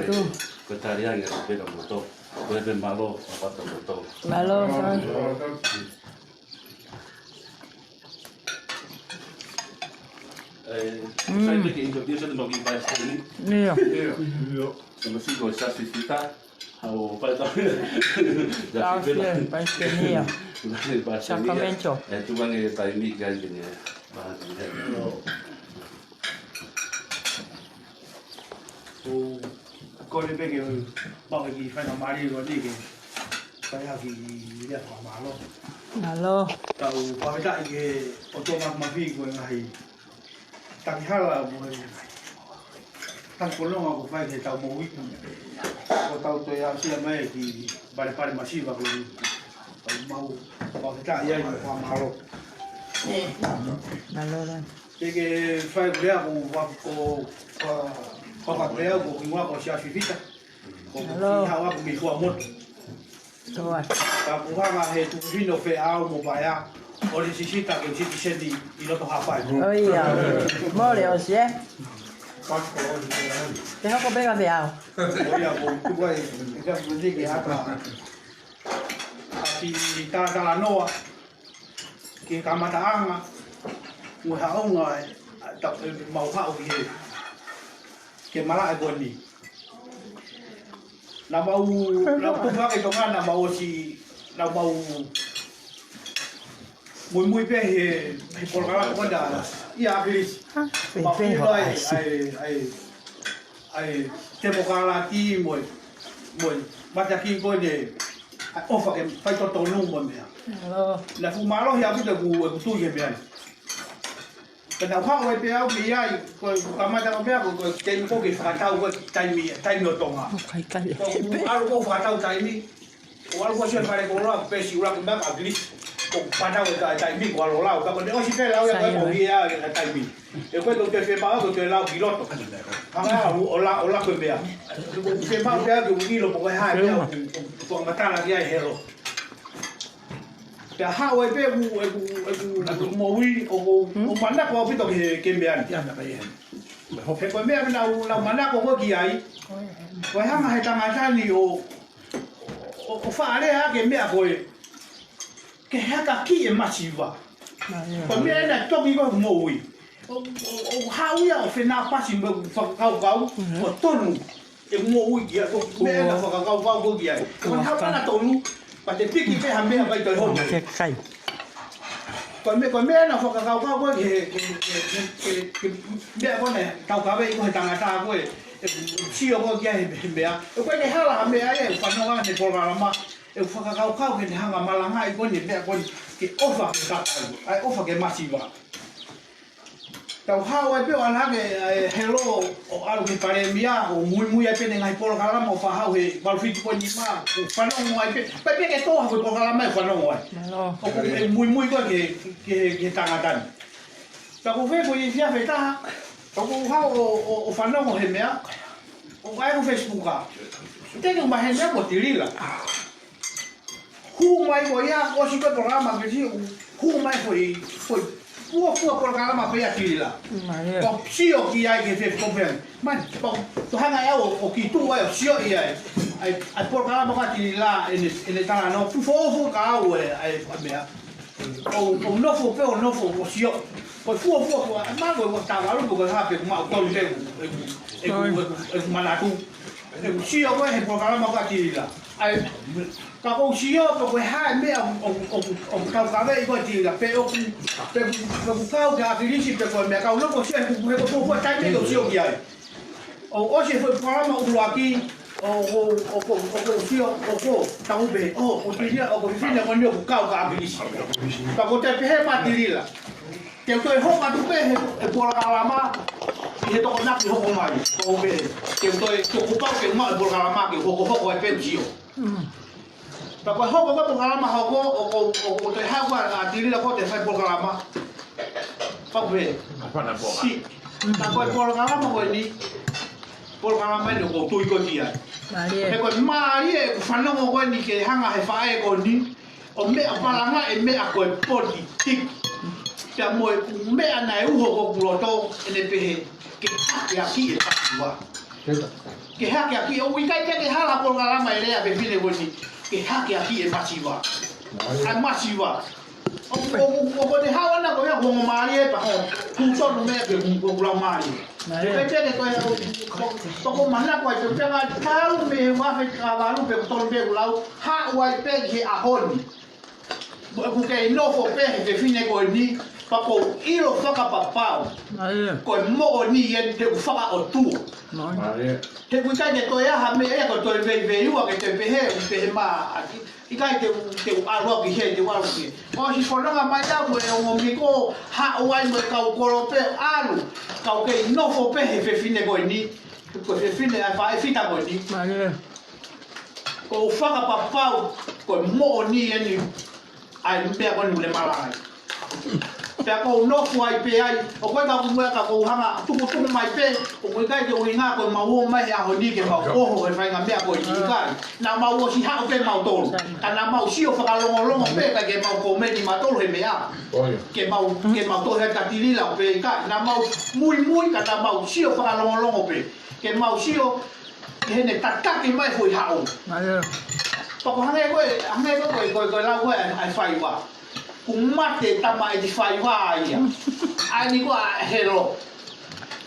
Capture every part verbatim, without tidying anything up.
atu. Ko e tali ange atu pē kia moutolu. Ko e pē mālō, ʻoatu moutolu. Mālō, Sā. Eh, sai pē ke introduce atu mau kiʻi palesiteni. ʻIo. ʻIo. Ko e masi ko Sasi Fita. Hau palesiteni. Sasi Fita, palesiteni ia. Palesiteni ia. Sacramento. Eh, tuku ange e taimi ki ai pē ʻeni. Palesiteni ia. Ko Kole pē ke mau e kiʻi faingamālie ko eni ke fai ha kiʻi lea fakamālō. Mālō. Tau fakafetaʻi ki he ʻOtua Māfimafi ko e ngaahi taki hala mo e taki fononga kuo fai ki heʻetau moʻui. Ko ʻetau toe aʻusia mai e kiʻi palepale masiva ko eni. Tau mau fakafetaʻi ai mo fakamālō. Mālō lā. Ke ke fai ko e lea ko, ko, ko, ko e lea ko hingoa ko Siaosi Fifita. Ko Mālō. Ki hawa ko mi fua motu. Toa. Ka ko hanga he tuku hino fe au mo paea, ʻo ne sisita ke sitiseni ʻi loto Haʻapai. ʻOia. Mole ʻosi, ē? Te hoko pē ka fe au. ʻOia, ko tuku ai, e ka muli ke ata. Ati talatalanoa ki he kamataʻanga, mo e haʻonga e, ta-, e, mau haʻu ki he, ki he malaʻe ko eni. Naʻa mau, naʻa mau tupu hake ʻi Tonga, naʻa mau ʻosi, naʻa mau muimui pē he, he polokalama ko ena, ʻia ʻAkilisi. Mau pē ʻilo ai, ai, ai, ʻa e temokalati mo e, mo e mateaki ko eni, ʻa e ʻofa ke faitotonu mo e meʻa. Naʻe fuʻu mālohi ʻaupito ʻeku, ʻeku tui he meʻa ni. Pea naʻa ku haʻu ai pē au mei ai, ko e kamata ko e meʻa, ko e, ko e taimi ko ē ke fakatau ko e taimi, taimi ʻo Tonga. Ko e ʻalu ko ē fakatau taimi, ʻo ʻalu ko ē ʻo sio fale koloa, pesi ʻuluaki meʻa ʻa ʻAkilisi, ko e fakatau e ta-, taimi, ko e ʻalu ʻo lau, ka ko ʻene ʻosi pē lau ia ko e ko ia e taimi. ʻE ko e tau te fepau ko e te lau ki loto. Hanga ʻo, ʻo la, ʻo la ko e meʻa. Ko e fepau pea ke u ʻilo pe ko e hā e meʻa ʻoku, ʻoku fakamatala ki ai Helo. Pea haʻu ai pē ʻeku, ʻeku, ʻeku, ʻeku moʻui, ʻo, ʻo, ʻo manako ʻaupito ki he, ki he meʻa ni. He ko e meʻa naʻa ku, naʻa ku manako ko ē ki ai. Ko e hanga he tangata ni ʻo, ʻo, ʻo faʻa lea ki he meʻa ko ē. Ke haka ki e masiva. Ko e meʻa ena toki ko e moʻui. ʻO, ʻo, ʻo haʻu ia ʻo fenāpasi mo e fakakaukau, ʻo tonu e moʻui ki ai, ko e meʻa ena fakakaukau ko ē ki ai. Ko e hā mana tonu, pea te piki pē ha meʻa mai toi hono. Ko e meʻa, ko e meʻa ena fakakaukau ko ē ki he, ki he, ki he, ki he, ki he meʻa ko ena tau kavei ko ē he tangata ko ē, ʻeku sio ko ē ki ai he, he meʻa. ʻE ko e ke hala ha meʻa ia, ʻe fanongo he polokalama, ʻe fakakaukau ke ne hanga malangaʻi ko eni meʻa ko eni ke ʻofa ke kakai, ʻa e ʻofa ke masiva. Tau haʻu ai pē ʻo ʻalu hake, ʻe, Helo ʻo ʻalu ki he palēmia, ʻo muimui ai pē ʻene ngaahi polokalama ʻo fakahau he valu fitu poini nima, ʻo fanongo ai pē, pea pē ke tō ha ko e polokalama ʻe fanongo ai. Mālō. ʻOku, ʻe muimui ko ē ki he, ki he, ki he tangata ni. Ka ko e fē ko e efiafi ʻe taha, ka ʻoku ou haʻu ʻo, ʻo, ʻo fanongo he meʻa, ʻo ʻai ko e Facebook ā. Te ke uma he meʻa mo Tilila. Hū mai ko ia, ʻosi ko e polokalama ke si, hū mai ko e, ko e, fuofua polokalama pē ia Tilila. Mālō. Ko e sio ki ai ki he Facebook pē. Mai, ko, ko hanga ʻe au ʻo, ʻo kiʻi tuʻu ai ʻo sio ʻi ai. ʻAi, ʻai polokalama ko ē Tilila, ʻene, ʻene talanoa, fuofua ka au e, ʻai, ʻai meʻa. ʻO, ʻo nofo pē, ʻo nofo, ʻo sio. Ko e fuofua, ko e, ma ko e, ko e tau alu, ko e hā pē, ma ko e pē, ʻeku, ʻeku, ʻeku, ʻeku manatu. ʻEku sio ko ē he polokalama ko ē Tilila. ʻAi, ka ʻoku ou sio, pe ko e hā e meʻa, ʻo, ʻo, ʻo, ʻo kau kavei ko ē Tilila. Pe ʻoku, pe ʻoku, pe ʻoku kau ki ʻAkilisi, pe ko e meʻa kau loko sio, he ko e, he ko e fuofua taimi ʻoku ou sio ki ai. ʻO, ʻosi e foʻi polokalama ʻuluaki, ʻo, ʻo, ʻo, ʻo, ʻo, ʻo, sio, ʻo, ʻo, tau pē, ʻo, ʻo, fifine, ʻo, ko e fifine ko eni ʻoku kau ki ʻAkilisi. Ka ko e te pehē mai Tilila. Te u toe hoko atu pē he, he polokalama, ʻi he Tokonaki hoko mai, tau pē. Te u toe, te u kuo pau ke u maʻu e polokalama ke hokohoko ai pē sio. Pea ko e hoko ko ē polokalama hoko, ʻo, ʻo, ʻo, ʻo te haʻu ʻa Tilila ko ē ʻo fai polokalama. Pea ko e. Si. Pea ko e polokalama ko eni. Polokalama eni ʻoku ou tui ko ē ki ai. Mālie. He ko e mālie ʻeku fanongo ko eni ke hanga he faʻē ko eni. ʻO meʻa palanga e meʻa ko e politiki. Pea mo e ʻū meʻa naʻe uho ko ʻeku loto ʻene pehē. Ke hake ʻaki e masiva. Ke hake ʻaki, ʻoku ʻikai pē ke hala polokalama e lea fefine ko eni, ke hake ʻaki e masiva. ʻA e masiva. ʻO, ʻo, ʻo, ʻo ko ʻene haʻu ʻana ko ia, ko e ongo mālie pea ko e kū tonu meʻa ke kū, ko e kula mālie. Ke pehē ke ko e, ʻo, ʻo, ʻo ko e mana ko e te pea tau mei he ua afe ka valu pe ko e tolu pe ko e lau, haʻu ai pē ki he ʻaho ni. ʻOku kei nofo pē he fefine ko eni, Pea ʻoku ou ʻilo fakapapau. ʻA ia. Ko e moʻoni eni te u fakaʻotua. ʻA ia. He ʻoku ʻikai ke toe ʻi ai ha meʻa ia ko e toe veiveiua ke toe pehē, ʻoku pehē mai ʻaki. ʻIkai te u, te u ʻalu au ki hē, te u ʻalu ki hē. ʻOsi fononga mai au mo e ongo miko, haʻu ai mo e kau kolope ʻalu. Kau kei nofo pē he fefine ko eni. Ko e fefine ʻa e faʻē fita ko eni. ʻA ia. ʻOku ou fakapapau, ko e moʻoni eni ʻa e meʻa ko eni ʻoku ne malanga ai. Pea ʻoku ou nofo ai pē ai, ʻoku ʻikai ke u muʻa ka ʻoku ou hanga tukutuku mai pē, ʻoku ʻikai ke ʻuhinga ko ʻemau ō mai he ʻaho ni ke mau ʻoho he faʻahinga meʻa ko eni ʻikai. Naʻa mau ʻosi haʻu pē mautolu. Ka naʻa mau sio fakalongolongo pē, ʻikai ke mau komeni mautolu he meʻa. Ke mau, ke mau tohi atu kia Tilila pē ʻikai. Naʻa mau muimui, ka naʻa mau sio fakalongolongo pē. Ke mau sio, ke heʻene tataki mai foʻi haʻu. ʻA ia. Pea ko e hangē ko e, hangē ko e, ko e, ko e lau ko ē ʻa e faiva. Kuo mate tamaiki faiva ia. ʻA eni ko ē ʻa Helo.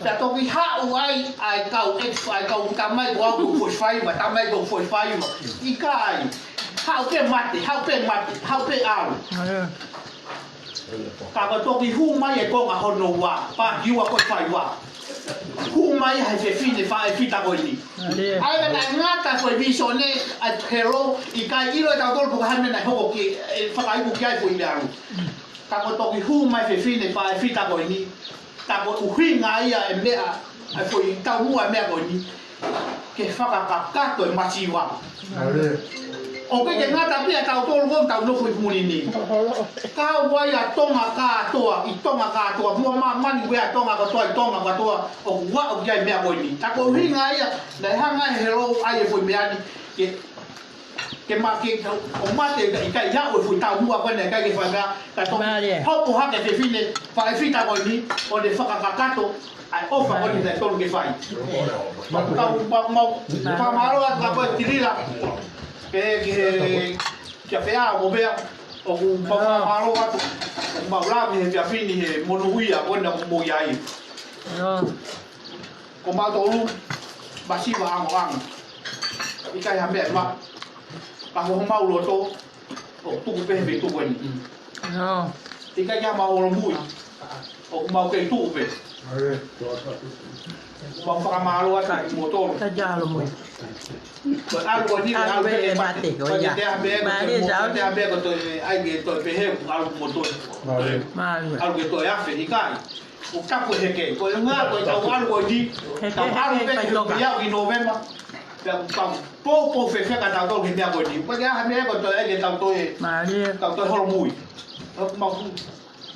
Pea toki haʻu ai, ʻa e kau ex, ʻa e kau tamai ko au ko e foʻi faiva, tamai ko e foʻi faiva. ʻIkai. Haʻu pē mate, haʻu pē mate, haʻu pē ʻalu. ʻA ia. Ka ko e toki hū mai e konga hono ua, paaki ua ko e faiva. Hū mai ha fefine faʻē fita ko eni. ʻA ia. ʻA ia ka naʻe ngata ko e vīsone ʻa Helo, ʻikai ʻilo ʻe tautolu pe ko e hā e meʻa naʻe hoko ki, ʻe fakaiku ki ai foʻi meʻa ʻalu. Ka ko e toki hū mai fefine faʻē fita ko eni. Ka ko e ʻuhinga ia e meʻa, ʻa e foʻi taumuʻa meʻa ko eni. Ke fakakakato e masiva. ʻOku ʻikai ke ngata pē ʻia tautolu ko eni ʻoku tau nofo ʻi muli ni. Ka ʻoku ʻi ai ʻa Tonga kātoa, ʻi Tonga kātoa, mo māmani ʻoku ʻi ai ʻa Tonga kātoa, ʻi Tonga kātoa, ʻoku ʻi ai e meʻa ko eni. Ka ko e ʻuhinga ia, naʻe hanga ʻe Helo ʻai e foʻi meʻa ni, ke ke ma ke, ʻo mate, ʻikai, ʻikai haʻu e foʻi taumuʻa ko eni, ʻikai ke fai meʻa, ka toki hopo hake fefine faʻē fita ko eni, ʻo ne fakakakato ʻa e ʻofa ko eni naʻe tonu ke fai. Mau, mau, mau, mau fakamālō atu kia koe Tilila. Pea ki he, kia Feʻao mo Vea, ʻoku mau fakamālō atu, ʻoku mau lave he efiafi ni he monūʻia ko ena ʻoku mou ʻi ai. Ko mautolu, masiva ʻangoʻango. ʻIkai ha meʻa ʻe maʻu. Ka ko homau loto, ʻoku tuku pē he feituʻu ko eni. ʻIkai ke ʻi ai haʻamau holomui. ʻOku mau kei tuʻu pē. ʻOku mau fakamālō atu kimoutolu. Ko e ʻalu ko eni, ko e ʻalu pē ke mate. Ko e ʻikai ke ʻi ai ha meʻa, ko e toe, ʻai ke toe pehē, ʻoku ʻalu kimoutolu. ʻAlu ke toe afe, ʻikai. ʻOku tapu heke, ko e ngā, ko e tau ʻalu ko eni, tau ʻalu pē ki he pia ki Nōvema, pea ʻoku tau poupou fefeka tautolu ki he meʻa ko eni. Ko e ʻikai ha meʻa ko e toe ʻai ke tau toe, tau toe holomui. ʻOku mau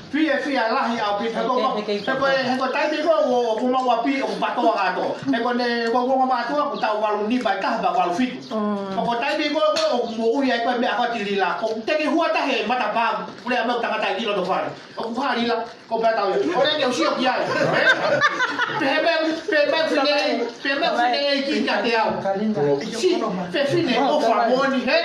fiefia lahi ʻaupito, he ko e, he ko e taimi ko ē ʻoku mau ʻapi, ʻoku patoa kātoa. He ko ʻene, ko e ongo mātuʻa, ʻoku tau valu nima ʻi he taha pea valu fitu. Ko e taimi ko ē ʻoku moʻui ai ko e meʻa ko ē Tilila. ʻOku teke hua tahi e matapā, pule a mau tangata ʻi loto fale. ʻOku hā Lila, ko pea tau ia. ʻOku ou sio ki ai. Pehē mai, pehē mai fineʻeiki, pehē mai fineʻeiki kiate au. Siʻi fefine ʻofa moʻoni, hē?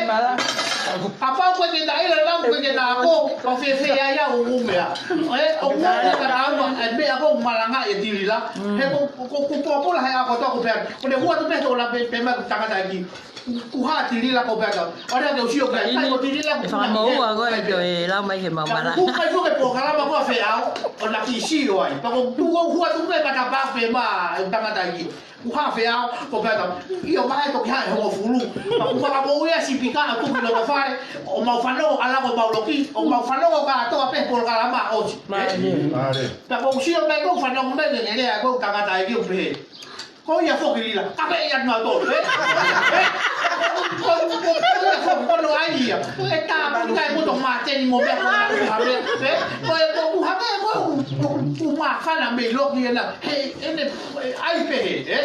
Kapau ko e ke na ila lau, ko e ke na ako, ko e fēfē ai au ʻo meʻa. ʻE, ʻoku ou ʻai ka na ama, e meʻa ko e malanga ʻe Tilila. He ko, ko, ko pōpula he ako toko pea. Ko e hua tu pē tō la pē, pehē mai tangata ʻi. Kuo hā Tilila ko pea tau. ʻOku ou sio ki ai, ko Tilila ko e fakamoʻua ko e toe lau mai he mau mala. Kuo kai fuke polokalama ko Feʻao, ʻo na ki sio ai. Pea ko tuʻu hua tu pē matapā pē ma, e tangata ʻi. Kuo hā Feʻao, ko pea tau. ʻIo mai toki hā e hongofulu. Pea kuo fakamoʻui ʻa Sipika ʻo tuku ki loto fale. ʻO mau fanongo, ʻalu ko mau loki. ʻO mau fanongo kātoa pē polokalama ʻosi. Pea ʻoku ou sio mai ko fanongo mai ke lea ko tangata ʻi ʻo pehē. Ko ia foki Lila, ka pē ia nautolu, ē? Ē? Ko, ko, ko ia foki, ko no ai ia. E tā, ko ʻikai ko to māteni mo meʻa ko na ku hame, ē? Ko e, ko ku hame, ko ku, ku, ku mākana mei loki ena. He, ʻene, ʻai pē he, ē?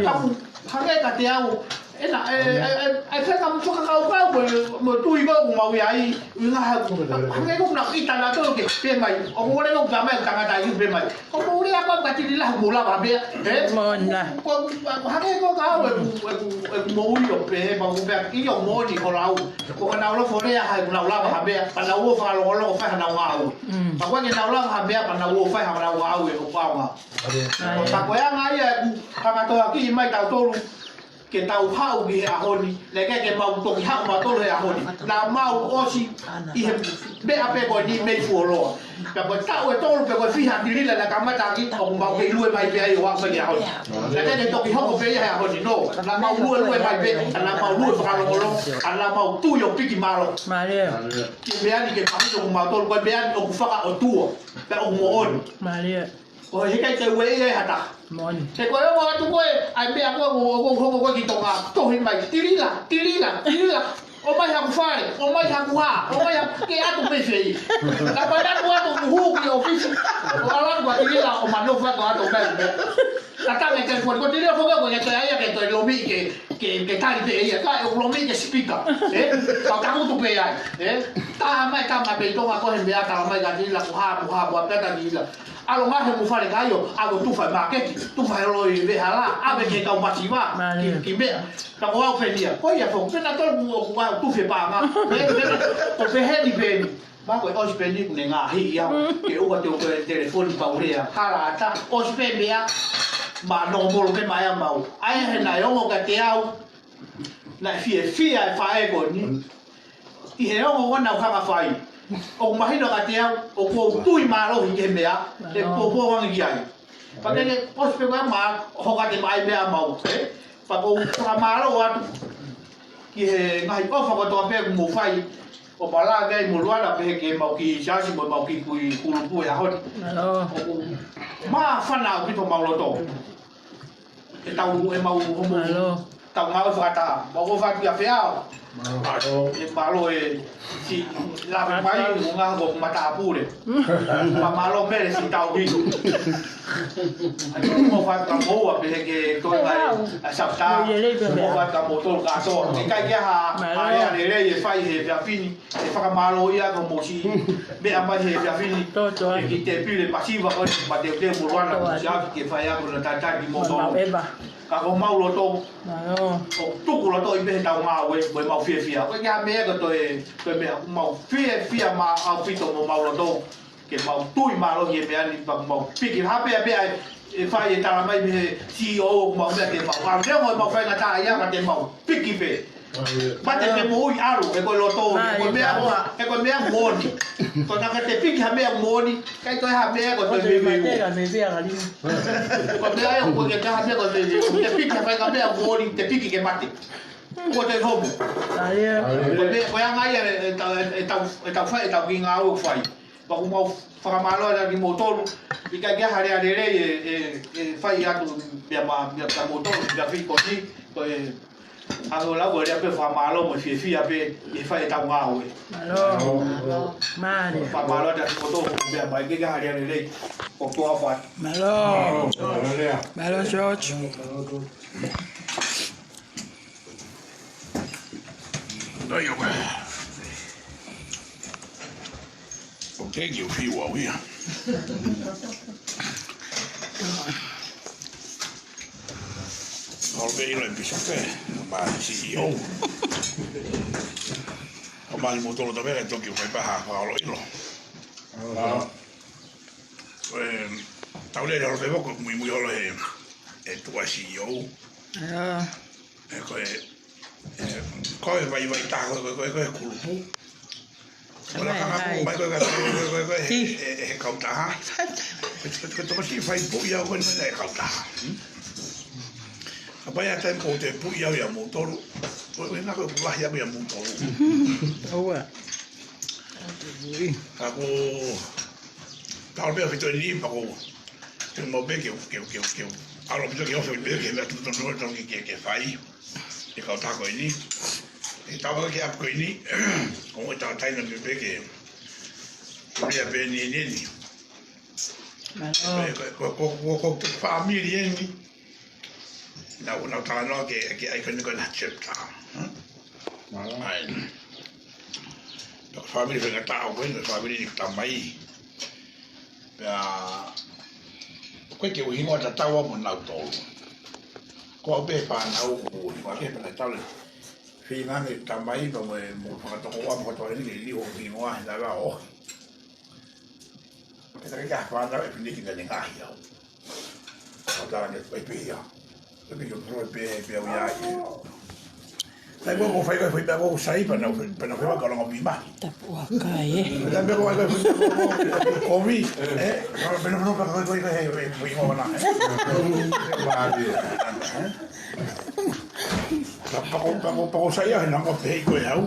Ka ku, hake ka te au, ena, e, e, e, e, feka mo fakakaukau ko e, mo tui ko ku mau i ai, ui ngā ha, hake ko na ʻita nautolu ke, pē mai, ʻo kore ko ka mai, tangata i pē mai. Ko mou lea ko e ka Tilila mo lava pē, ē? Mona. Ko, ko, ko hake ko ka au e ku, e ku, e ku moʻui ʻo pehē, pea ku pehē, ʻio moʻoni ko lau. Ko ka nau lofo lea hai ku nau lava ha meʻa, pea nau ō fakalongolongo fai ha nau ngāue. Pea ko e ke nau lava ha meʻa, pea nau ō fai ha nau ngāue ʻo pau ngā. Ko ka ko e anga ia e ku hanga toa ki mai tautolu. ke tau haʻu ki he ʻaho ni, naʻe ʻikai ke mau toki haʻu mautolu he ʻaho ni. Naʻa mau ʻosi ʻi he meʻa pē ko eni mei fuoloa. Pea ko e taʻu ʻe tolu pe ko e fiha Tilila naʻe kamata ʻaki, ʻoku mau kei lue mai pē ai ʻo aʻu mai ki he ʻaho ni. Naʻe ʻikai ke toki hoko pē ia he ʻaho ni, no. Naʻa mau luelue mai pē, naʻa mau lue fakalongolongo, naʻa mau tui ʻo piki mālō. Mālie. Ki he meʻa ni ke mahino kimautolu, ko e meʻa ni ʻoku fakaʻotua, pea ʻoku moʻoni. Mālie. Ko e heʻikai ke ueʻia ʻe ha taha. Moʻoni. He ko e ongo atu ko ē, ʻa e meʻa ko ē, ʻoku, ʻoku, ʻoku hoko ko ē ki Tonga, tohi mai, Tilila, Tilila, Tilila. ʻOmai haku fale, ʻomai haku hā, ʻomai haku, ke ʻatu mei fē. Ka pau ʻe ʻatu atu ʻo hū ki ʻōfisi, ʻo ʻalu atu ʻa Tilila, ʻo manofo atu ʻo ʻatu mai, mai. Tatanga e telefoni, ko Tilila foki ko ē ke toe ʻai ia ke toe lomiʻi ke, ke, ke tali pē ia, ka ʻe lomiʻi ke sipika, ē? Ka ʻoku tangutu pē ai, ē? Taha mai, taha mai pē ʻi Tonga ko ē he meʻa, talamai kia Tilila, ko e hā, ko e hā, ko e hā pē ʻa Tilila. ʻAlu ngaahi mo fale kaio, ʻalu tufa ʻi māketi, tufa he loi vehala, ʻave ki he kau masiva, Mālie. Ki, ki meʻa. Ka ko au pē nia, ko ia foki, pena tolu ʻoku, ʻoku au tufa he paʻanga, pe, pe, ko peheni pē eni. Ma ko e ʻosi pē eni ʻoku ne ngaohi au, ke ʻoua te u toe telefoni pau lea, hala ʻatā, ʻosi pē meʻa, ma nōmolo pē mai ʻa mau. ʻA ia he naʻe ongo kiate au, naʻe fiefia e faʻē ko eni. ʻI he ongo ʻoku nau hanga fai. ʻOku mahino kiate au, ʻoku ou tui mālohi ki he meʻa, ʻe Mālō. Poupou ange ki ai. Pea ke, ke, ʻosi pē ko ia ma, hoka te mai meʻa mau, ē? Pea ʻoku ou fakamālō atu. Ki he ngaahi ʻofa kotoa pē ʻoku mou fai. ʻO pala ke ai mo Luana pehē ke mau ki siasi mo mau ki kui kulupu he ʻaho ni. Mālō. ʻOku māfana ʻaupito homau loto. ʻE tau, ʻe mau homo. Mālō. Tau ngāue fakataha. Mau ko fatu ia feau. Mālō. ʻE mālō e si lave mai, ʻo ngā ko matapule. Ma mālō Mele si tau hitu. ʻA ia mau fatu ka moua pehē ke toe mai ʻa Sapta. Mau fatu ka moutolu kātoa. ʻIkai ke ha, ha lea lelei ʻe fai he efiafi ni. ʻE fakamālō ia ko mosi. Meʻa mai he efiafi ni. Tō, tō. ʻE ki te pile masiva ko eni ma te te mo Luana ko si afi ke fai ako na tataki mo tō. Ka ko mau loto. Mālō. ʻO tuku loto ʻi pē he tau ngāue, mo e mau fiefia. Ko e kia meʻa ko toe, ko e meʻa mau fiefia ma ʻaupito mo mau loto. Ke mau tui mālohi e meʻa ni pea mau piki. Ha pea pea ʻe fai e talamai mei he C E O ʻoku mau meʻa ke mau. ʻA leo mo e mau faingataʻaʻia ma te mau piki pē. Mate pē moʻui ʻalu, he ko e loto, he ko e meʻa, he ko e meʻa moʻoni. Ko e taka te piki ha meʻa moʻoni, ʻikai toe ha meʻa ko e toe veve. Ko e meʻa ia, ko e ke taha meʻa ko e veve. Te piki ha faʻahinga meʻa moʻoni, te piki ke mate. Ko e te homo. Ko e meʻa, ko e anga ia ʻe tau, ʻe tau, ʻe tau fai, ʻe tau ki ngāue fai. Pea ʻoku mau fakamālō atu kimoutolu, ʻikai ke ha lea lelei ʻe, ʻe, ʻe fai atu meia ma, meia kimoutolu, meia fiko ni, ko e ʻalu lau, ko e lea pē fakamālō mo e fiefia pē ʻi he fai ʻetau ngāue. Mālō. Mālō. Mālō. Fakamālō atu kimoutolu, meia ma, ʻikai ke ha lea lelei, ko koa fai. Mālō. Mālō. Mālō, George. Ai, ʻo. ʻOku ou fiu au ia. ʻOku ou ʻilo e pisope, ma C E O. ʻO mai mo tolo tavera toki fai paha, ʻo ʻilo. ʻE, tau lele holo pē ko e muimui holo he, he tuʻa C E O. ʻE ko e, ʻe, ko e vaivai taha ko e, ko e, ko e, ko e kulupu. Ko e laka mai ko e, ko e, ko e, ko e, ko e, he, he, he kautaha. Ko e, ko e, ko e tokosiʻi fai puʻi au ko e, ko e kautaha. Ka pai ʻa e taimi ko e te puʻi au ia moutolu. Ko e, ko e na ko e kulahi au ia moutolu. ʻOua. Ka ko, tau pē fito ni pa ko. Te mau pē ke, ke, ke, ke. ʻAlu pē ke ofe pē ke meʻa tuʻutuʻuni ke, ke, ke fai. ʻE kautaha ko eni. ʻE tau ke ʻapi ko eni. Ko e tau taina pē ke. Ko ia pē ni, ni, ni. Mālō. Ko, ko, ko, ko, ko, ko fāmili eni. Nau, nau talanoa ke, ke ʻai ko eni ko e na chapter. Hmm? Mālō. ʻAi. Ko e fāmili faingataʻa ko eni, fāmili ni ko Tamai. Pea, ko e ke ʻuhinga tatau mo nautolu. Ko au pē fānau, ʻuhinga ke pē nautolu. Feinga ni Tamai, pea mo e, mo fakatokoua, mo fakatokoua ni, ni ʻuhinga, he naʻa ʻohi. Ke taki ka fānau e fini ki na ni ngahi au. Ka tā ne pai pē ia. Tapi ko e pē, pē au ia. Tapi ko e fai, ko e fai, ko e sai, pea nau fai, pea nau fai, ko e longo mima. Tapu ʻa kai, ē. Tapi ko e fai, ko e fai, ko e kovi, ē. Pea nau, pea nau, pea ko e, ko e, ko e, ko e, ko e, ko e, ko e, ko e, ko e, ko e, ko e, ko e, sai ia, he naʻa ko e pehē ko e au.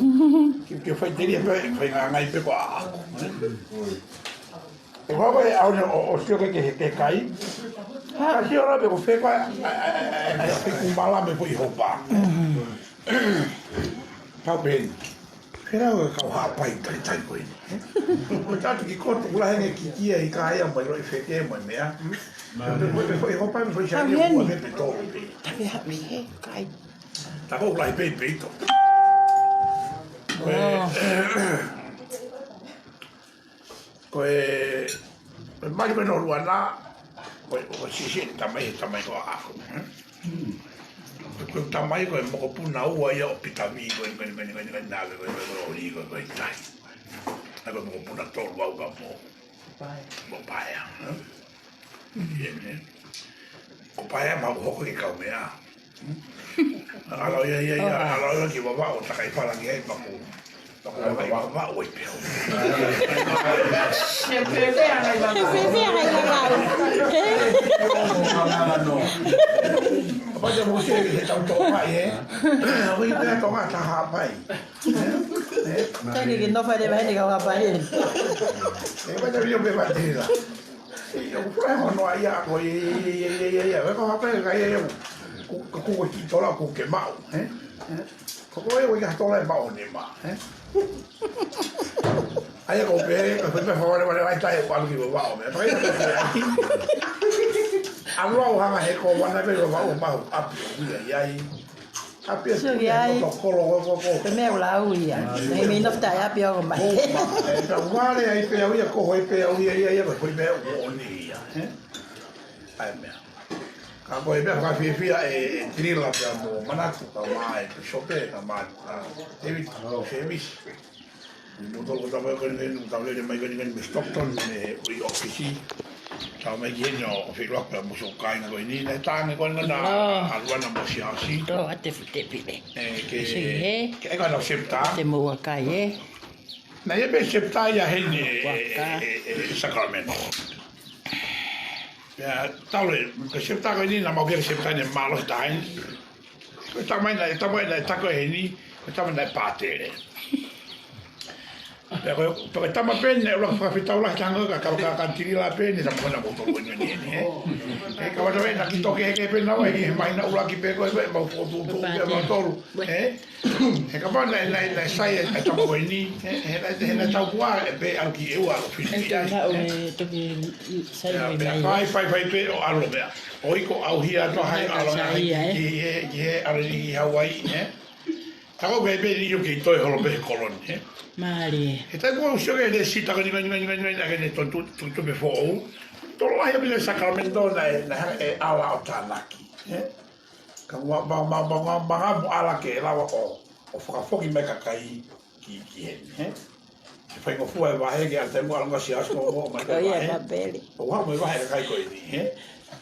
Ke, ke fai telia pē, fai ngā ngai pē ko ā. ʻE, ko e au ne ʻo, ʻo sio ke, ke, ke kai. Ka sio la pē ko fē ko ā, ʻa, ʻa, ʻa, ʻa, ʻa, ʻa, ʻa, mala me foʻi hopa. Kau pē ni. Ke lau e kau Haʻapai tai tai ko eni. Ko tatu ki koto, kula henge ki kia i ka ia mai lo i feke mai mea. Ko e foʻi hopa, ko e foʻi Kau sani, heni. Ko e pe tō. Tavi hapi he, kai. Ta ko kula i pei pei tō. Ko e, Oh. Ko e, ko e mali ko e no luana, ko e, ko e sisi e tamai, e tamai ko aku, ē? Ko e tamai ko e mokopuna ua ia ʻo Pitavi, ko e, ko e, ko e, ko e, ko e, na, ko e, ko e, ko e, ko e, ko e, tai. Na ko e mokopuna tolu au ka mo. Pae. Mo pae, ē? Ia, ē? Ko pae ma hoko ki kau mea. Ala ia, ia, ia, Oh, ala ia ki Vavaʻu, takai fala ki ai, paku. Paku, Vavaʻu, Vavaʻu, ʻoi pē au. Ke fēfē ʻa e Vavaʻu? Ke fēfē ʻa e Vavaʻu? Ē? Apa te mo se, he tau tō mai, ē? Ui pē tō mai, ta Haʻapai. Ē? Ē? Taki ke nofo le maheni ka Haʻapai. Ē, pa te vio pē pa te la. Ia, ʻoku fai hono ʻai ia, ko ia, ia, ia, ko Haʻapai ka ia, ia, ko, ko, ko, ko ki tola, ko ke maʻu, ē? Ē? Ko, ko, ia, ko ia tola e maʻu ne ma, ē? ʻAi, ko pē, ko pē, pē, fawale, wale, wale, tai, ko alu ki Vavaʻu, mea, tai, ko pē, ʻai. Alu au hanga he ko, wana pē, Vavaʻu, mahu, api, ia, ia, ia. Api, Sio api, ki ai. Ko, ko, ko, ko, ko. Ko e meʻa ʻoku lau ia. Ko e meʻa ʻoku ʻai ʻapi ʻo mai. Ko, ma, e, ka wale ai pē au ia, ko hoi pē au ia, ia, ia, ko hoi pē au, ʻo ni ia, ē? ʻAi meʻa. Ka ko e meʻa fakafiefia e, e Tilila pea mo Manatu, ka ma e Pisope, ka ma, a, David, Sevis. Mo tolu ko tama ko ni, mo tau lele mai ko ni, ko ni, mo Stockton, mo e ʻū ʻōfisi. Tau mai ki heni ʻo feʻiloaki pea mo e kāinga ko eni, naʻe tangi ko ni na, Oh. ʻAluana mo Siaosi. Tō, ʻa te fute pile. Ē, ke, Sio, ē? Ke ʻai ka nau septa. Te mo ua kai, ē? Naʻe ʻi ai pē septa ia heni, ē, Ua kai. ē, ē, ē, Sacramento. Pea tau le, ko e septa ko eni, naʻa mau ke septa ne mālohi taha eni. Ko e tamai naʻe, tamai naʻe tako heni, ko e tamai naʻe pātele. Pea ko, pea ko e tama pē naʻe ʻuluaki fakafetaulaki ki he anga ka, ka, ka, ka Tilila pē naʻe tama ko ena mo tolu eni, eni, ē. Ē, ka wata wena ki toke heke pē naua, ē, he mai naʻa ʻuluaki pē ko ē, ko ē, mau fotu, tu, pea mau tolu, ē. He kapau naʻe, naʻe, naʻe sai e, e tama ko eni, ē, he naʻe, he naʻe tau kua, ē, pē alu ki ʻEua, alu Filipi ai, ē. Ē, pea fai, fai, fai pē ʻo alu mea. ʻOi ko au hia to hai alu mea hai ki, ki he, ki he alu ki Hawaii, ē. Ka ko pē pē ni ʻo kei toe holo pē he koloni, ē. Mālie. He tai ko au sio ke le sita ko ni, ko ni, ko ni, ko ni, ko ni, ake ne tontu, tontu pē foʻou. Tolo lahi a pile Sacramento naʻe, naʻe hanga e ala ʻo tānaki, ē. Ka ua, ma, ma, ma, ma, ma, mo ala ke lava ʻo, ʻo fakafoki mai kakai ki, ki heni, ē? Ke faingofua e vahe ke ʻata mo ala ngasi asu mo, mo, mai Ko ia vahe. Papeli. ʻO ha mo e vahe kakai ko eni, ē?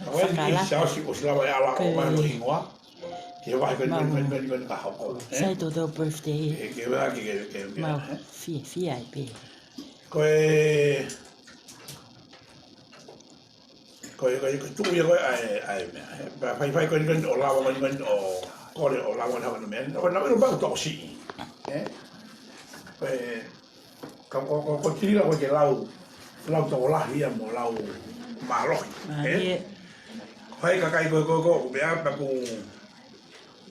Ka ua ni Fakala. Siaosi ʻosi lava e ala ʻo Ko mai ia. Lo hingoa. Ke vahe ko eni, Mau. Ko eni, ko eni, ko eni, ko eni ka hoko, ē? Sai tō tō birthday. Ē, ke vahe ke, ke, ke, ke, Mau. Ē? Fie, fie ai pē. Ko e Ko e, ko e, ko e tuʻu ia ko e, ʻa e, ʻa e meʻa, ē. Pea fai, fai ko eni, ko eni, ʻo lava ko eni, ko eni, ʻo kole, ʻo lava ko eni, ko eni meʻa. ʻO na, ʻo na, ʻo tau siʻi. Ē? Ko e, ka, ko, ko, ko Tilila ko e ke lau, lau tokolahi ia mo lau mālohi. Ē? Mālie. Ko e kakai ko, ko, ko, ko, meʻa, pea ko,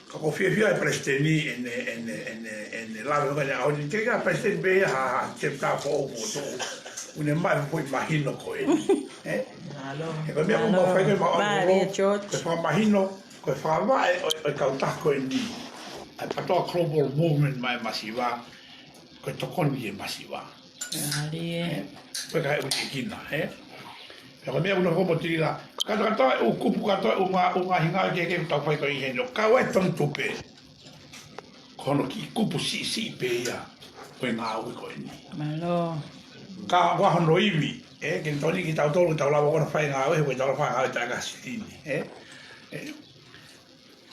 Ka ko e fiefia e palesiteni ʻene, ʻene, ʻene, ʻene lave ko eni ʻaho ni, ke ka palesiteni pē ia ha, ha, chapter foʻou foʻou. ʻOku ne maʻu e foʻi mahino ko eni. Ē? Mālō. He ko e meʻa ko Mālō. Mau fai ko e mau Mālō, ʻalu George. Ko e fakamahino, ko e fakavaʻe ʻo, ʻo e kautaha ko eni. ʻA e PATOA Global Movement mai masiva. Ko e tokoni e masiva. Mālie. Ē? Ko e kakai ʻoku ʻikai ke na, ē? Pea ko e meʻa ʻoku nofo mo Tilila. Kātoa, kātoa e ʻū kupu, kātoa e ʻū ngā, ʻū ngaahi ngāue kehekehe ʻoku tau fai ko ē heni. Ka ʻoku ʻi ai e tonutupē. Ko hono kiʻi kupu siʻisiʻi pē ia. Ko e ngāue ko eni. Mālō. Ka ʻoku ʻi ai hono ivi. Ē, ke tokoni kitautolu, tau lava ko ē ʻo fai ngāue, he ko e tau lava fai ngāue taʻe ka sitini. Ē? Ē?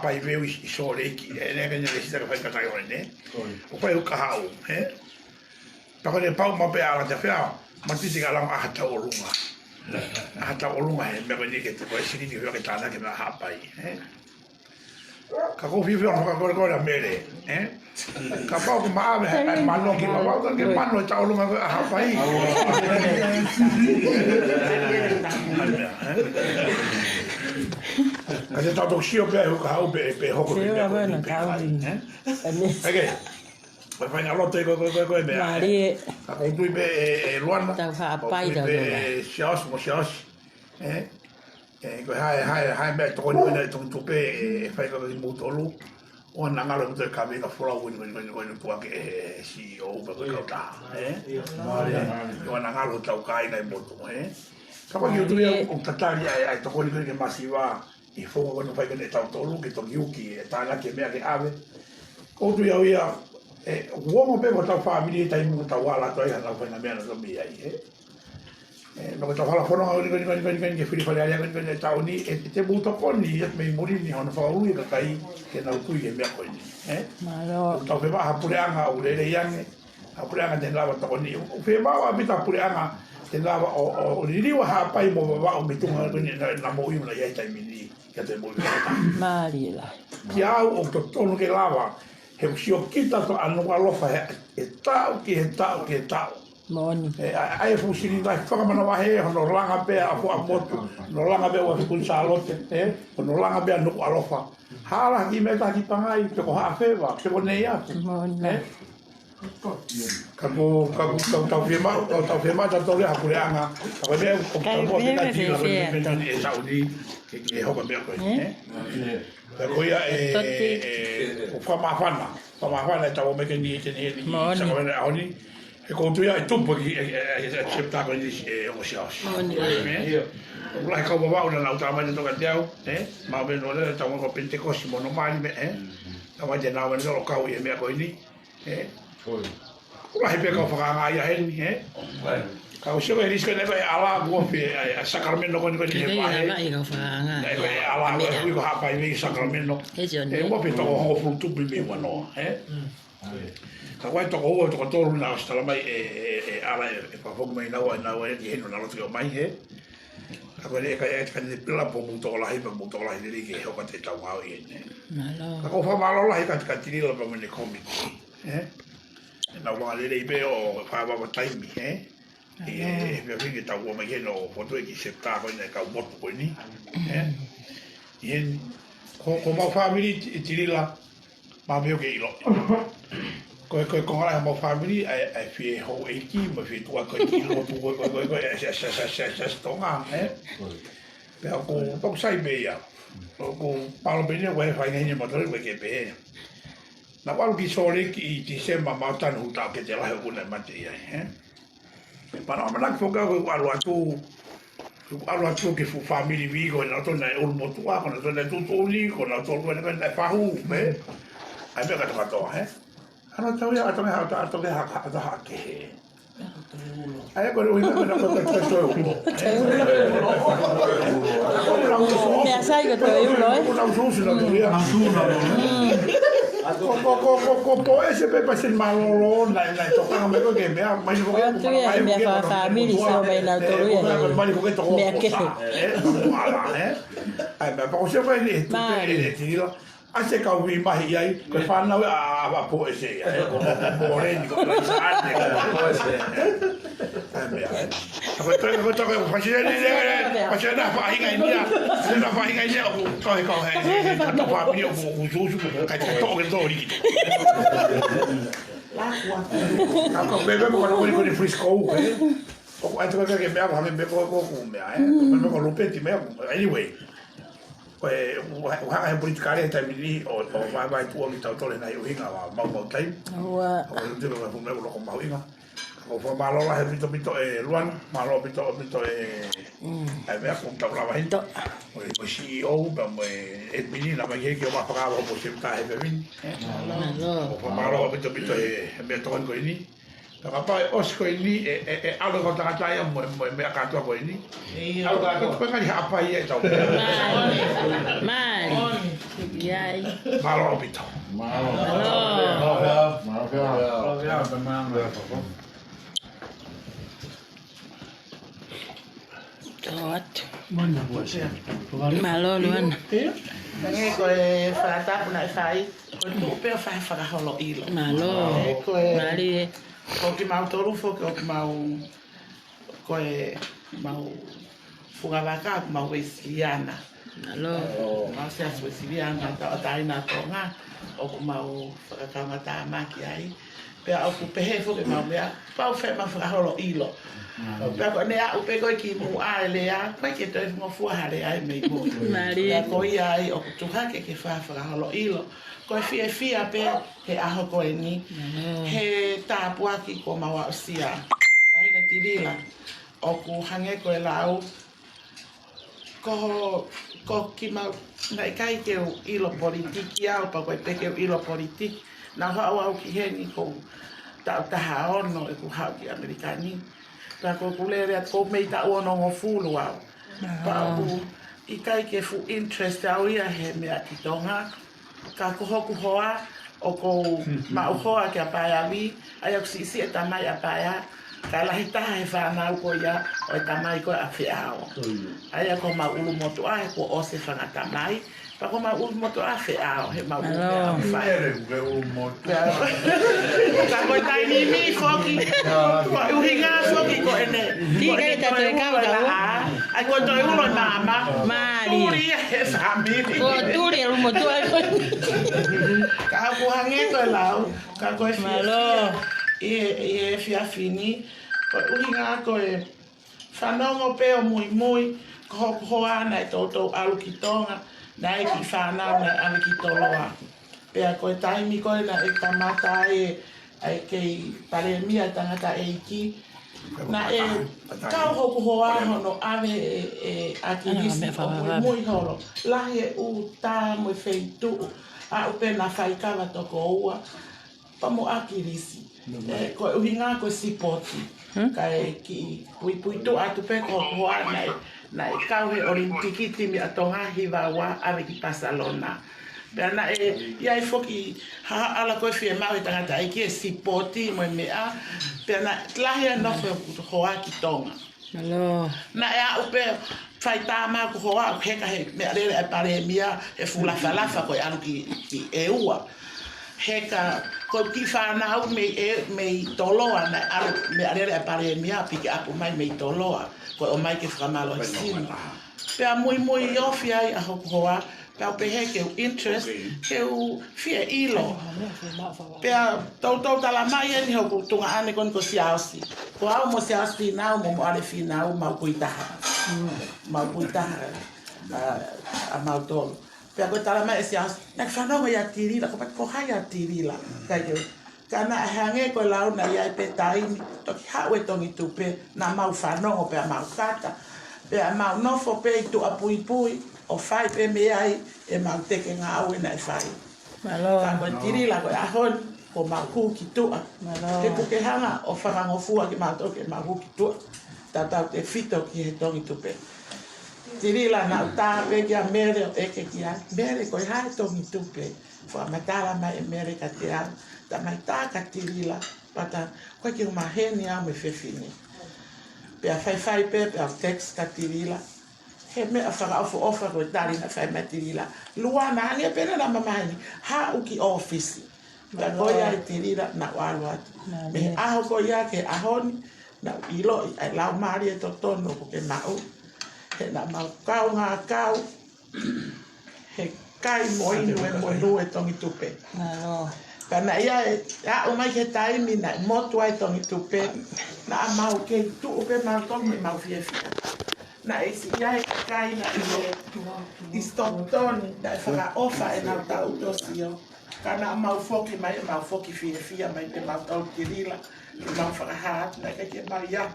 Haʻapai veu ʻi, ʻi Sōleki, ē, ne ke ne lēsisita ke fai kakai ʻo ʻene. ʻOku fai huka haʻu, ē. Pea ko ʻene pau maʻu pē ʻa Lātefea, matiti ka langa ʻaha tauʻolunga. ʻAha tauʻolunga he meʻa ko eni ke te ko e silini veu ke tānaki meʻa Haʻapai, ē. Ka ʻoku ou fiefia hono fakakolekole ʻa Mele, ē? Kapau ʻoku maʻave he, he mano ki Vavaʻu, ka ke mano e tauʻolunga ko ē ʻa Haʻapai. Ka te tau toki sio pē he huka haʻu pē, pē hoko pē meʻa ko eni pē kai, ē? ʻOku ou faʻa loto ʻi he ko, ko, ko, ko e meʻa, ē? Ka ʻoku ou tui pē ʻe, ʻe Luana, ʻoku ou tui pē ʻe Siaosi mo Siaosi, ē? ʻE, ko e hā e, hā e, hā e meʻa ʻe tokoni ko ena ʻe tokoni tupe ʻe, ʻe fai ko ē kimoutolu. ʻOua naʻa ngalo ʻe moutolu e kaveinga folau ko eni, ko eni, ko eni, ko eni, ko eni, tuʻu ʻaki ʻe he, he C E O pea ko e kautaha, ē? ʻOua naʻa ngalo hotau kāinga ʻi motu, ē? Ka ʻoku ou tui au ʻoku tatali ʻa e, ʻa e tokoni ko eni ke masiva ʻi he founga ko eni fai ko eni ʻe tautolu ke toki uki e tānaki e meʻa ke ʻave. ʻOku ou tui au ia, ʻe, ʻoku ongo pē mo hotau fāmili e taimi ʻoku tau ala atu ai hanau fai na meʻa na tomi ai, ē? ʻE, no ke tau hala fononga ko eni, ko eni, ko eni, ko eni, ko eni, ke fili Fale Alea ko eni, ko eni ʻe taʻu ni, ʻe, ʻe te mou tokoni ia mei muli ni hono fakaului e kakai ke nau tui e meʻa ko eni, ē? Mālō. ʻOku tau fiemaʻu ha puleʻanga ʻoku lelei ange, ha puleʻanga te ne lava tokoni. ʻOku fiemaʻu ʻaupito ha puleʻanga te ne lava ʻo, ʻo, ʻo liliu ʻa Haʻapai mo Vavaʻu mei tuʻunga ko eni naʻa, naʻa mou ʻi ai he taimi ni, kiate mou. Mālie lahi. Kiate au ʻoku totonu ke lava, he ʻoku siokita atu ʻa Nukuʻalofa he, he taʻu ki he taʻu ki he taʻu. Moʻoni. ʻE, ʻa, ʻa e fuʻu silini taʻe fakamanavahē, hono langa pē ʻa Fuaʻamotu, hono langa pē ʻa Kuini Sālote, ē, hono langa pē ʻa Nukuʻalofa. Hala ki meta ki Pangai, pe ko Haʻafeva, pe ko Neiafu. Moʻoni. Ē? Ka ko, ka ko, ka ko tau fiemaʻu, ka ko tau fiemaʻu, tau tau lea ha puleʻanga. Ka ko e meʻa, ko tau mo ke ka tila, ko e meʻa, meʻa, meʻa, e taʻu ni, ke, ke hoko meʻa ko ē, ē? Ka ko ia ʻe, ʻe, ʻoku fakamāfana, fakamāfana e tau o meke ni, te ni, ni, Moʻoni. Sa ko ena ʻaho ni, he ʻoku ou tui au ʻe tupu ki, ʻe, ʻe, ʻe, ʻe, chapter ko eni, ʻe, ʻo Siaosi. Moʻoni. Ē? ʻOku lahi kau Vavaʻu naʻa nau tala mai te toka te au, ē? Mau pē no le, tau ko Pentekosi mo hono mali meʻa, ē? Tau mai te nau mali o kau ʻi he meʻa ko eni, ē? Ko e lahi pē kau fakaanga ia heni, ē? Ka ʻoku sio ko e lisi ko eni ko e ʻAla, ko e fē, ʻa e, ʻa e Sacramento ko eni ko eni he vahe. Ko e ala ko e ui ko Haʻapai mei Sacramento. He John, ē, ē? Ko e fē toko hongofulu tupu mei ua noa, ē? Ka ko e toko ua, toko tolu naʻa ʻosi tala mai ē, ē, ʻe ʻAla ē, ʻe fakafoki mai naua, naua ē, ki heni naʻa loto ke ʻomai, ē? Ka ko e lea ka ʻe, ka ne pila pē mou tokolahi, pea mou tokolahi lelei ke hoko atu ʻetau ngāue ʻi heni. Mālō. Ka ʻoku ou fakamālō lahi kia, kia Tilila pea mo ʻene kōmiti, ē? ʻEnau anga lelei pē ʻo fakavavevave taimi, ē? ʻI he, he pea fiki tau ua mai heni ʻo fotu e ki septa ko eni kau motu ko eni, ē? ʻI heni, ko, ko homau fāmili Ti-, Tilila, maʻa meʻa ʻoku ke ʻilo. Ko e, ko e konga lahi homau fāmili, ʻa e, ʻa e fie houʻeiki, mo e fie tuʻa ko e ki lotu, ko e, ko e, ko e, ko e, ʻa e, ʻa e, ʻa e, ʻa e, ʻa e, ʻa e Tonga, ē? Pea ʻoku, ʻoku sai pē ia. ʻOku palo pē ʻeni, ʻoku ʻi ai e faʻahinga ʻeni ʻa mautolu, ʻoku ʻikai ke pehē. Naʻa ku ʻalu ki Salt Lake ʻi Tīsema maʻu tanu hūtau ke te lahi ʻoku ne mate ʻi ai, ē? Pea naʻa ku ʻamanaki foki au ke u ʻalu atu, ke u ʻalu atu ki he fuʻu fāmili vī ko ē naʻa nau tonu naʻe ʻulumotuʻa, ko naʻa nau tonu naʻe tuʻutuʻuni, ko naʻa nau tonu naʻe, naʻe fahu, ē? ʻA e meʻa kātoa kātoa, ē? ʻA nautolu ia, ʻa Tonga, ʻa Tonga, ʻa Tonga, ʻa Tonga, ʻa Tonga, ʻa Tonga, ʻa Tonga. ʻA ia ko e ʻuhinga ko ē naʻa ku ʻalu atu ki Tonga. Pea sai ko e toe ulo, ē? Ko e, ko e, ko e, ko e poʻesi pē palesiteni mālōlō, naʻe, naʻe tokanga mai ko ē ki he meʻa, mai ko ē, ʻOatu ia, mai ko ē, meʻa ko ē, fāmili, sio mai nautolu ia, ko e, mai ko ē toko meʻa kehe. Ē, ʻo ala, ē? ʻA ia, meʻa pea ko e sio mai ni, ʻe tupe, Mālie. ʻE Tilila. ʻA e kau vī mahi ʻi ai, ko e fānau ʻa, ʻa, ʻa poʻesi ia, ē, ko, ko, ko Moleni, ko Laisa ʻAne, ko poʻesi. ʻA e meʻa, ē. Ka ko e toe, ko e toe, ko e fasiene, ē, ē, fasiene faʻahinga ʻeni ia, fasiene faʻahinga ʻeni ia, ʻoku toe kau he, he, he, tau fāmili ʻoku, ʻoku susu, kai te toʻo ke toʻo liki. Ka, ka, me, me, ko, ko, ko, ko, Frisco, ē. ʻOku ʻai te kau ke meʻa, ko hangē me ko, ko, ko meʻa, ē. Ko, me, ko Lupeti meʻa, anyway. Ko e, ua, ua, he politikale he taimi ni ʻo, ʻo vaevae tuʻa kitautolu he ngaahi ʻuhinga ʻo e maumau taimi. Ua. ʻOku ou tui ko e fuʻu meʻa ʻoku loko mahuʻinga. ʻOku ou fakamālō lahi ʻaupito ʻaupito ʻe Luana, mālō ʻaupito ʻaupito ʻe, Mm. ʻa e meʻa ko ʻetau lava heni. Tō. Mo e, mo e C E O, pea mo e admin, naʻa mai heni ke ʻomai fakaava mo se mita he pē mini. Mālō. ʻOku ou fakamālō ʻaupito ʻaupito he, he meʻa tokoni ko eni. Pea kapau ʻe ʻosi ko eni, ʻe, ʻe, ʻe ʻalu e kau tangata ia mo, mo e meʻa kātoa ko eni. ʻAlu kātoa. Ko e ngali Haʻapai ia ʻe tau. Mālie. Mālie. ʻIo. Mālō ʻaupito. Mālō. Mālō. Mālō. Tō atu. Mālō, Luana. Hangē ko e fakatapu naʻe fai, ko e tuʻu pē ʻo fai fakaholo ʻilo. Mālō. Ē, ko e Mālie. Ko kimautolu foki ʻoku mau, ko e mau fungavaka, ʻoku mau Uēsiliana. Mālō. Mau Siasi Uēsiliana, tauʻatāina ʻa Tonga, ʻoku mau fakakaungātāmaki ai. Pea ʻoku pehē foki ʻemau meʻa, pau fai ʻemau fakaholo ʻilo. Pea ko ʻene aʻu pē ko ē ki muʻa e lea, ʻoku ʻikai ke toe ngofua ha lea ʻe mei mui. Mālie. Pea ko ia ai ʻoku tuku hake ke fai fakaholo ʻilo. Ko e fiefia pē he ʻaho ko eni, Mālō. He tāpuaki kuo mau aʻusia. Taʻahine Tilila, ʻoku hangē ko e lau, ko, ko kimau, naʻe ʻikai ke u ʻilo politiki au, pea ko e pē ke u ʻilo politiki. Naʻa ku haʻu au ki heni ʻoku ou taʻu taha ono ʻeku haʻu ki ʻAmelika ni. Pea ko ʻeku lele atu ʻoku ou mei taʻu onongofulu au. Pea ʻoku ʻikai ke fuʻu interest au ia he meʻa ki Tonga. Ka ko hoku hoa, ʻoku ou maʻu hoa kia Paea Vī, ʻa ia ʻoku siʻisiʻi e tamai ʻa Paea, ka lahi taha he fānau ko ia ʻo e tamai ko ē ʻa Feʻao. ʻA ia ko homau ʻulumotuʻa he kuo ʻosi e fanga tamai, pea ko homau ʻulumotuʻa ʻa Feʻao, he mau ʻulumotuʻa ʻa Feʻao. Pea, ka ko e taimi ni foki, ko e ʻuhinga foki ko ʻene, Ti ko ʻene kai tato e kau kau. ʻAi ko e toe ulo e maama. Mālie. Tuli ia he fāmili. Ko tuli e ʻulumotuʻa. Ka ʻoku hangē ko e lau, ka ko e fiefia. Mālō. ʻI he, ʻi he efiafi ni, ko e ʻuhinga ko e fanongo pē ʻo muimui, ko hoku hoa naʻe toutou ʻalu ki Tonga, naʻe kiʻi fānau naʻe ʻave ki Toloa. Pea ko e taimi ko ē naʻe kamata ai ʻa e kei palēmia e tangataʻeiki, naʻe kau hoku hoa hono ʻave e, e ʻAkilisi ʻo muimui holo. Lahi e ʻū tā mo e feituʻu, aʻu pē naʻa faikava toko ua, pea mo ʻAkilisi. Ē, ko e ʻuhinga ko e sipoti. Kae kiʻi puipuituʻa atu pē ko hoku hoa naʻe, naʻe kau he ʻOlimipiki timi ʻa Tonga hiva ua ʻave ki Pasalona. Pea naʻe ʻi ai foki ha hala ko e fiemaʻu he tangataʻeiki e sipoti mo e meʻa. Pea naʻe lahi e nofo hoku hoa ki Tonga. Naʻe aʻu pē fai tā mai hoku hoa ʻo heka he meʻalele ʻa e palēmia he fuʻu lafalafa ko e ʻalu ki, ki ʻEua. Heka, ko e kiʻi fānau mei ʻe, mei Toloa, naʻe ʻalu meʻalele ʻa e palēmia, piki ʻapu mai mei Toloa, ko e ʻomai ke fakamālohisino. Pea muimui ofi ai ʻa hoku hoa, pea u pehē ke u interest, ke u fie ʻilo. Pea toutou tala mai eni hoku tuongaʻane ko eni ko Siaosi. Ko au mo Siaosi Fīnau, mo Moʻale Fīnau, mau kui taha. Mau kui taha, ʻa, ʻa mautolu. Pea ko e tala mai ʻe Siaosi, naʻa ke fanongo ʻia Tilila, ko pati ko hai ʻa Tilila. Ka ʻio, ka naʻe hangē ko e lau naʻe ʻi ai pē taimi, toki haʻu e Tongitupe, naʻa mau fanongo pea mau kata. Pea mau nofo pē ʻi tuʻa puipui, ʻo fai pē mei ai ʻemau teke ngāue naʻe fai. Ka ko e Tilila ko e ʻaho ni, ko mau hū ki tuʻa. He ʻoku ke hanga ʻo fakangofua kimautolu ke mau hū ki tuʻa. Tautautefito ki he Tongitupe. Tilila naʻa ku tā pē kia Mele ʻo ʻeke ki ai. Mele ko e hā e Tongitupe. Fakamatala mai ʻe Mele kiate au. Tā mai tā ka Tilila. Pea tā ko e kiʻi maheni au mo e fefine. Pea faifai pē, pea text ka Tilila. He meʻa fakaʻofoʻofa ko e tali naʻe fai mai Tilila. Luana ange pē naʻa mamahi ni. Haʻu ki ʻōfisi. Pea ko ia ʻe Tilila naʻa ku ʻalu atu. Mei he ʻaho ko ia ki he ʻaho ni, naʻa ku ʻiloʻi ʻa e laumālie totonu ʻoku ke maʻu. He naʻa mau kaungā kau, he kai mo inu e monū e Tongitupe. Ka naʻe ʻi ai, aʻu mai ki he taimi naʻe motu ai Tongitupe, naʻa mau kei tuʻu pē mautolu mo ʻemau fiefia. Naʻe siʻi ʻi ai e kakai naʻe ʻi Stockton, naʻe fakaʻofa ʻenau taʻu ʻosi ʻo. Ka naʻa mau foki mai, mau foki fiefia mai pē mautolu Tilila, ke mau fakahā atu naʻe ʻikai ke mau ʻi ai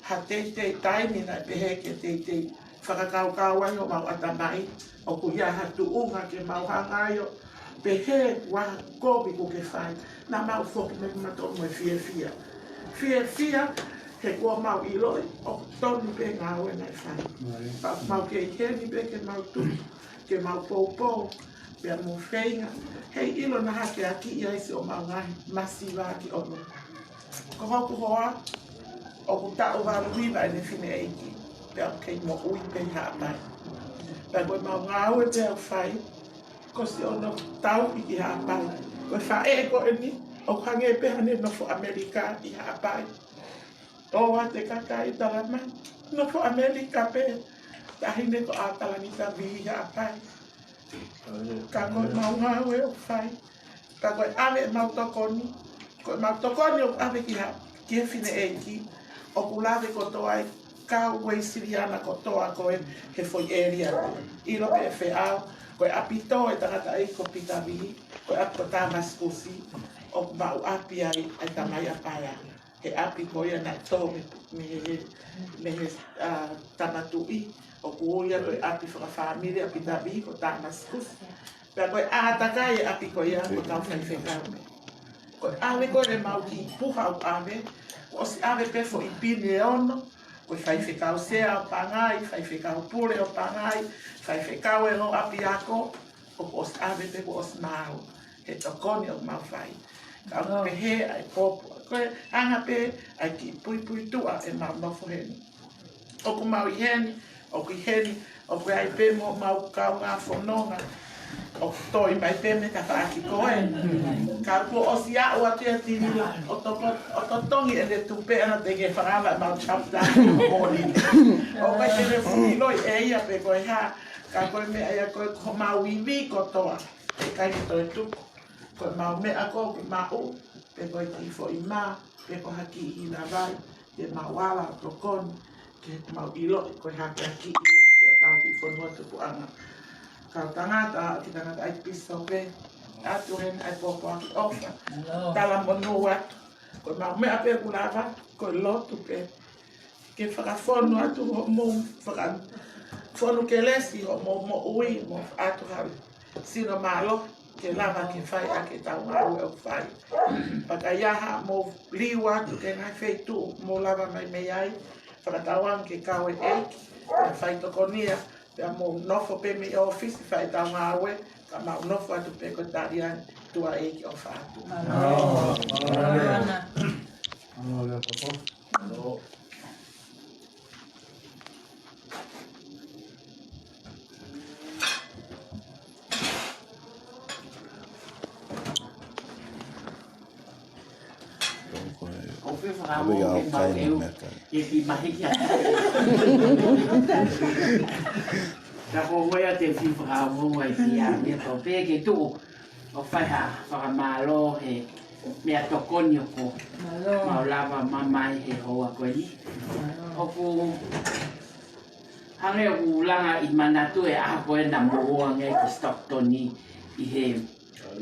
ha teitei taimi naʻe pehē ke teitei fakakaukau ai homau ʻatamai, ʻoku ʻi ai ha tuʻunga ke mau hanga ai ʻo pehē ʻoku ʻi ai ha kovi ʻoku ke fai, naʻa mau foki mai mautolu mo e fiefia. Fiefia, he kuo mau ʻiloʻi, ʻoku tonu pē ngāue naʻe fai. Pea mau kei heni pē ke mau tuʻu, ke mau poupou, pea mo feinga, heiʻilo naʻa ke ʻaki ia ʻi siʻomau ngaahi masiva ki ʻolunga. Ko hoku hoa, ʻoku taʻu valu hiva ʻene fineʻeiki, pea ʻoku kei moʻui pē ʻi Haʻapai. Pea ko ʻemau ngāue pē ʻoku fai, ko siʻono tauhi ki Haʻapai. Ko e faʻē ko eni, ʻoku hangē pē haʻane nofo ʻAmelika ʻi Haʻapai. ʻOua te kakai tala mai, nofo ʻAmelika pē, taʻahine ko ʻAtalangita Vī ʻi Haʻapai. Ka ko ʻemau ngāue ʻoku fai. Ka ko e ʻave ʻemau tokoni. Ko ʻemau tokoni ʻoku ʻave ki ha, ki he fineʻeiki. ʻOku lave kotoa ai kau Uēsiliana kotoa ko ē he foʻi ʻēlia ko ē. ʻIlo pē ʻe feʻao, ko e ʻapitō e tangataʻeiki ko Pita Vī, ko e ʻapi ko Tāmasi Kusi, ʻoku maʻu ʻapi ai ʻa e tamai ʻa Paea. He ʻapi ko ia naʻe tō mei, mei he, mei he, ā, tama tuʻi, ʻoku ui ia ko e ʻapi fakafāmili ʻa Pita Vī ko Tāmasi Kusi. Pea ko e ʻātakai e ʻapi ko ia ko e kau faifekau. Ko e ʻave ko ē ʻemau kiʻi puha ʻoku ʻave, kuo ʻosi ʻave pē foʻi pine ʻe ono, ko e faifekau sea ʻo Pangai, faifekau pule ʻo Pangai, faifekau e ongo ʻapiako, ʻoku ʻosi ʻave pē kuo ʻosi maau, he tokoni ʻoku mau fai. Ka ʻoku pehē ʻa e popo, ko e anga pē ʻa e kiʻi puipuituʻa ʻemau nofo heni. ʻOku mau ʻi heni, ʻoku ʻi heni, ʻoku ʻi ai pē mo ʻemau kaungā fononga. ʻOku toi mai pē mei tafaʻaki ko ē. Ka kuo ʻosi aʻu atu ia Tilila, ʻo toko, ʻo totongi ʻene tupe ʻana te ke fakaava ʻemau chapter ʻo holi. ʻOku ʻikai ke ne fuʻu ʻiloʻi ʻe ia pe ko e hā, ka ko e meʻa ia ko ē ko homau ivi kotoa. ʻIkai ke toe tuku. Ko ʻemau meʻa ko ē ʻoku maʻu, pe ko e kiʻi foʻi mā, pe ko ha kiʻi hina vai, ke mau ala ʻo tokoni, ke mau ʻiloʻi ko e hā ke ʻaki ia siʻotau kiʻi fonua tupuʻanga. Kau tangata, kiʻi tangataʻeiki pīsope, ʻatu heni ʻa e pōpoaki ʻofa. Talamonū atu. Ko ʻemau meʻa pē ʻoku lava, ko e lotu pē. Ke fakafonu atu hoʻomou, fakafonu kelesi hoʻomou moʻui, mo ʻatu ha sino mālohi. ke lava ke fai ʻaki ʻetau ngāue ʻoku fai. Pea ka ʻi ai ha mou liu atu ki he ngaahi feituʻu mou lava mai mei ai, fakatauange ke kau e ʻEiki, pea fai tokonia, pea mou nofo pē mei ʻōfisi fai ʻetau ngāue, ka mau nofo atu pē ko e taliani, tuʻa ʻEiki ʻofa atu. ʻOku ou fie fakahā ʻoku mau ʻeu, ke ki mahi kia. Ka ko ia te fie fakahā ʻoku mau ai kia, meʻa tau pē ke tuʻu ʻo fai ha fakamālō he meʻatokoni ʻoku mau lava mamahi he houa ko eni. ʻOku hangē ʻoku langa ʻi manatu e ʻaho ko ē naʻa mou ō ange ki Stockton ʻi he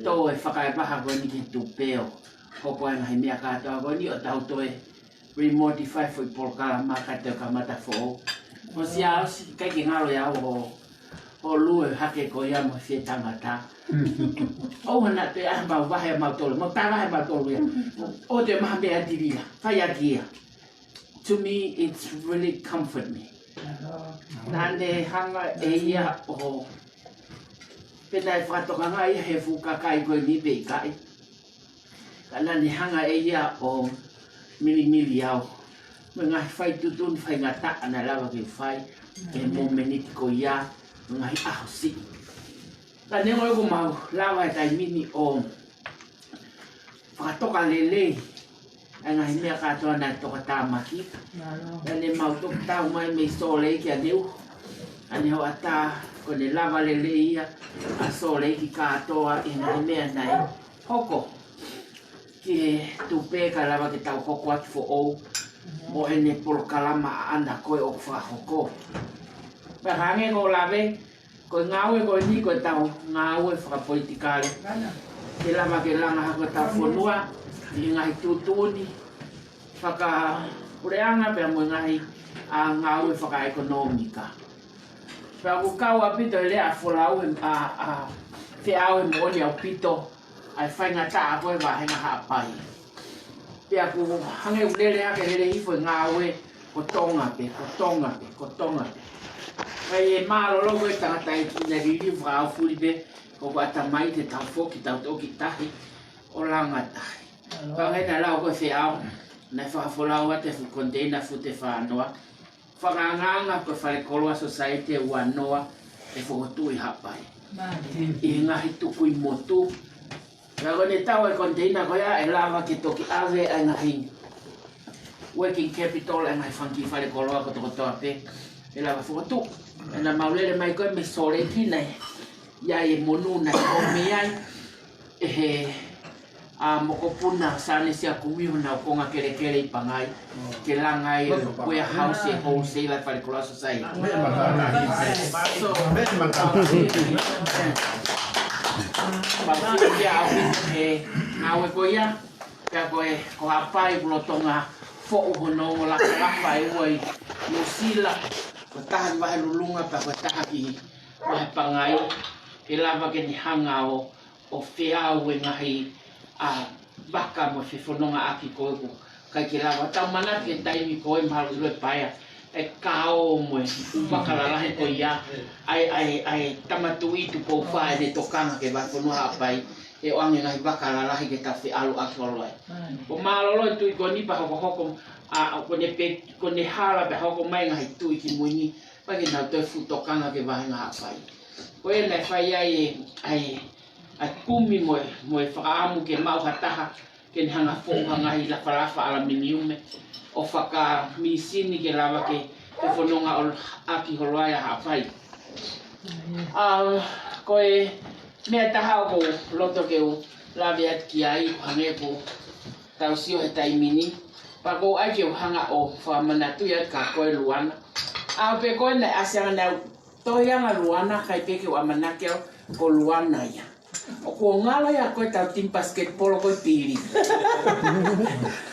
tō e fakaepaha ko eni ki he tupe ʻo hoko ai e ngaahi meʻa kātoa ko eni ʻo tau toe remodify foʻi polokalama ka toe kamata foʻou. Ko sia ʻosi ʻikai ke ngalo ia ʻo, ʻo lue hake ko ia mo fie tangata. ʻOua naʻa toe ʻai mau vahe mautolu, mau tā vahe mautolu ia. ʻO te maha meʻa tili ia, fai ʻaki ia. To me, it's really comfort me. Naʻa ne hanga ʻe ia ʻo, pea naʻe fakatokangaʻi he fuʻu kakai ko eni pe ʻikai. Ka naʻa ne hanga ʻe ia ʻo milimili au. Mo e ngaahi fai tuʻutuʻuni faingataʻa naʻe lava ke fai, he momeniti ko ia, mo e ngaahi ʻaho siʻi. Ka neongo ʻoku mau lava he taimi ni ʻo fakatoka lelei ʻa e ngaahi meʻa kātoa naʻe tokatāmaki. Naʻa ne mau toki tau mai mei Salt Lake ʻaneuhu. ʻAne hoʻatā, ko ʻene lava lelei ia ʻa Salt Lake kātoa ʻi he ngaahi meʻa naʻe hoko ki he tupe ka lava ke tau hoko atu foʻou mo ʻene polokalama ʻaʻana ko ē ʻoku fakahoko. Pea hangē ko e lave, ko e ngāue ko eni ko ʻetau ngāue fakapolitikale. Ke lava ke langa hake ʻetau fonua ʻi he ngaahi tuʻutuʻuni fakapuleʻanga pea mo e ngaahi, ʻa, ngāue fakaʻekonōmika. Pea ʻoku kau ʻaupito e lea ʻa Folau he, ʻa, ʻa, feʻao he moʻoni ʻaupito ʻa e faingataʻa ko ē Vahenga Haʻapai. Pea ʻoku hangē ʻoku lele hake lele hifo e ngāue ko Tonga pē, ko Tonga pē, ko Tonga pē. Ka ʻi he mālōlō ko e tangataʻeiki naʻe liliu fakaʻaufuli pē, ko ʻeku ʻatamai te tau foki tau toki tahi ʻo langa tahi. Ka ʻi heʻene lau ko e feʻao, naʻe fakafolau atu e fuʻu container fute fā noa. Fakaangaanga ko e Falekoloa Society ua noa ʻe fokotuʻu ʻi Haʻapai. ʻI he ngaahi tukui motu. Pea ko ʻene tau e container ko ia ʻe lava ke toki ʻave ʻa e ngaahi working capital ʻa e ngaahi fanga kiʻi falekoloa kotokotoa pē ʻe lava fokotuʻu. Pea naʻa mau lele mai ko ē mei Salt Lake naʻe ʻi ai e monū naʻe ʻomi ai ʻe he, ʻa, mokopuna Sane Siakumi honau konga kelekele ʻi Pangai. Ke langa ai e warehouse e wholesaler Falekoloa Society. So, pea ko ia ʻaupito he ngāue ko ia, pea ko e, ko Haʻapai kuo lolotonga foʻu hono ongo lafalafa ʻe ua ʻi Nuʻusila, ko e taha ki Vahelulunga, pea ko e taha ki Vahepangai, ke lava ke ne hanga ʻo ʻo feau e ngaahi, ʻa, vaka mo e fefonongaʻaki ko ē ʻoku ʻikai ke lava. Tau manatu ki he taimi ko ē mahalo ʻiloʻi pē ia, e kao mo e ʻū vaka lalahi ko ia, ʻa e, ʻa e, ʻa e Tama Tuʻi Tupou Fā ʻene tokanga ki he vahefonua Haʻapai, ʻe ʻoange ngaahi vaka lalahi ke tau feʻaluʻaki holo ai. Ko e mālōlō e tuʻi ko eni pea hokohoko, ʻa, ko ʻene pe-, ko ʻene hala pea hoko mai ngaahi tuʻi kimui ni, pea ke nau toe fuʻu tokanga ki he Vahenga Haʻapai. Ko ia naʻe fai ai e, ʻa e, ʻa e kumi mo e, mo e fakaʻamu ke maʻu ha taha, ke ne hanga foʻu ha ngaahi lafalafa ʻalaminiume ʻo fakamīsini ke lava ke, ke fononga ʻaki holo ai ʻa Haʻapai. ʻA, ko e meʻa ʻe taha ʻoku ou loto ke u lave atu ki ai, hangē ko ʻetau sio he taimi ni. Pea ʻoku ou ʻai ke u hanga ʻo fakamanatu ia kia koe Luana. ʻAho pē ko ē naʻe ʻasi ange naʻa u tohi ange Luana, ʻikai pē ke u ʻamanaki au ko Luana ia. ʻOku ngalo ia ko e tau timi pasiketipolo ko e Pili.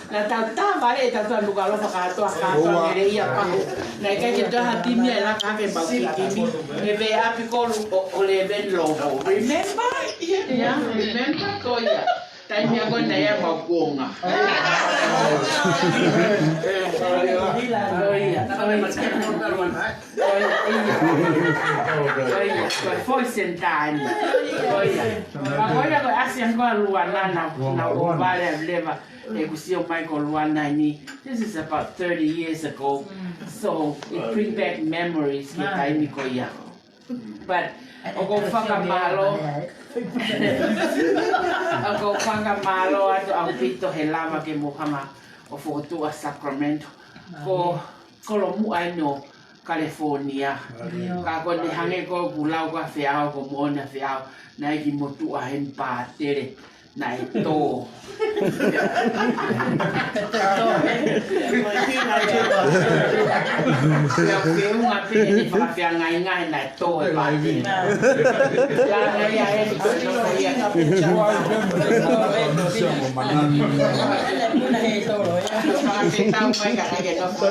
Naʻa tau tā vale ʻe tau tā Nukuʻalofa kātoa, kātoa ngele ia pahu. Naʻe ʻikai ke toe ha timi ia ʻe laka hake mau ki timi. He veʻe ʻapi kolu ʻo, ʻo Leveni Loho. Remember? Yeah, remember ko ia. Taimi ia ko ē naʻe ʻi ai ʻemau kuonga. Ko ia, ko ia. Ko ia, ko e foʻi senitā eni. Ko ia. Ka ko ia ko e ʻasi ange ko ē ʻa Luana, naʻa, naʻa ku vale leva ʻeku sio mai ko Luana ni. This is about thirty years ago. So it bring back memories ki he taimi ko ia. But ʻoku ou fakamālō. ʻOku ou fakamālō atu ʻaupito he lava ke mou hanga ʻo fokotuʻu ʻa Sacramento. Ko, ko Kolomuʻa eni ʻo California. Ka ko ʻene hangē ko ʻeku lau ko ē ʻa Feau, ko moʻoni ʻa Feau, naʻe ʻi ai e kiʻi motuʻa heni, pātele, naʻe tō. Pea feʻunga pē ʻene fakafeangainga he naʻe tō e pātele. Pea naʻe ʻi ai e fakafetau mai ka ke nofo.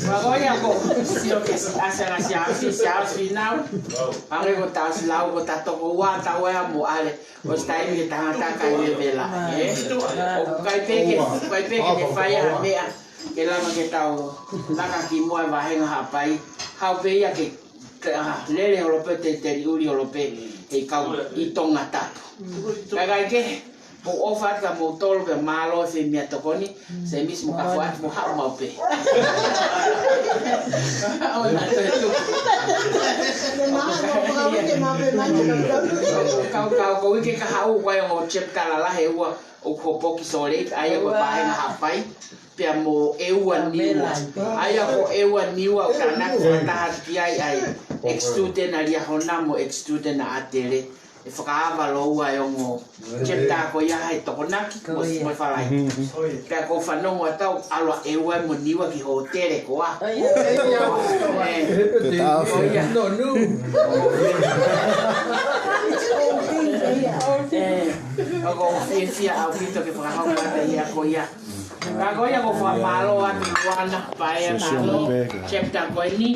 Pea ko ia ʻoku ou sio ki he ʻasi ʻa Siaosi, Siaosi Fīnau. Hangē ko ʻetau ʻosi lau, ko ʻetau tokoua ʻa Tauea mo ʻAle. ʻOsi taimi ke tangata kai levela, ē? ʻOku ʻikai pē ke, ʻikai pē ke ne fai ha meʻa ke lava ke tau laka ki muʻa e vāhenga Haʻapai. Haʻu pē ia ke, ke, ah, lele holo pē, te, te liʻuli holo pē he kau ʻi Tongatapu. Kae kehe, mou ʻofa atu kia moutolu pea mālō e meʻatokoni. Semisi mo ka fuat mo haʻu mau pē. ʻO na te tu. Kau, kau, ko e uike kahaʻu ko e ongo chapter lalahi ʻe ua ʻoku hopo ki Salt Lake, ʻa ia ko e vāhenga Haʻapai, pea mo ʻEua Niua. ʻA ia ko ʻEua Niua ʻoku tānaki fakataha ki ai ʻa e ex-student ʻa Liahona mo ex-student ʻa ʻAtele. ʻE fakaava lōua e ongo chapter ko ia he Tokonaki, mo, mo e Falaite. Pea ʻoku ou fanongo atu ʻalu ʻa ʻEua mo Niua ki hōtele ko ā. ʻE, ko ia. ʻE, ʻoku ou fiefia ʻaupito ke fakahoko atu ia ko ia. Ka ko ia ʻoku ou fakamālō atu Luana, Paea, Nalo, chapter ko eni.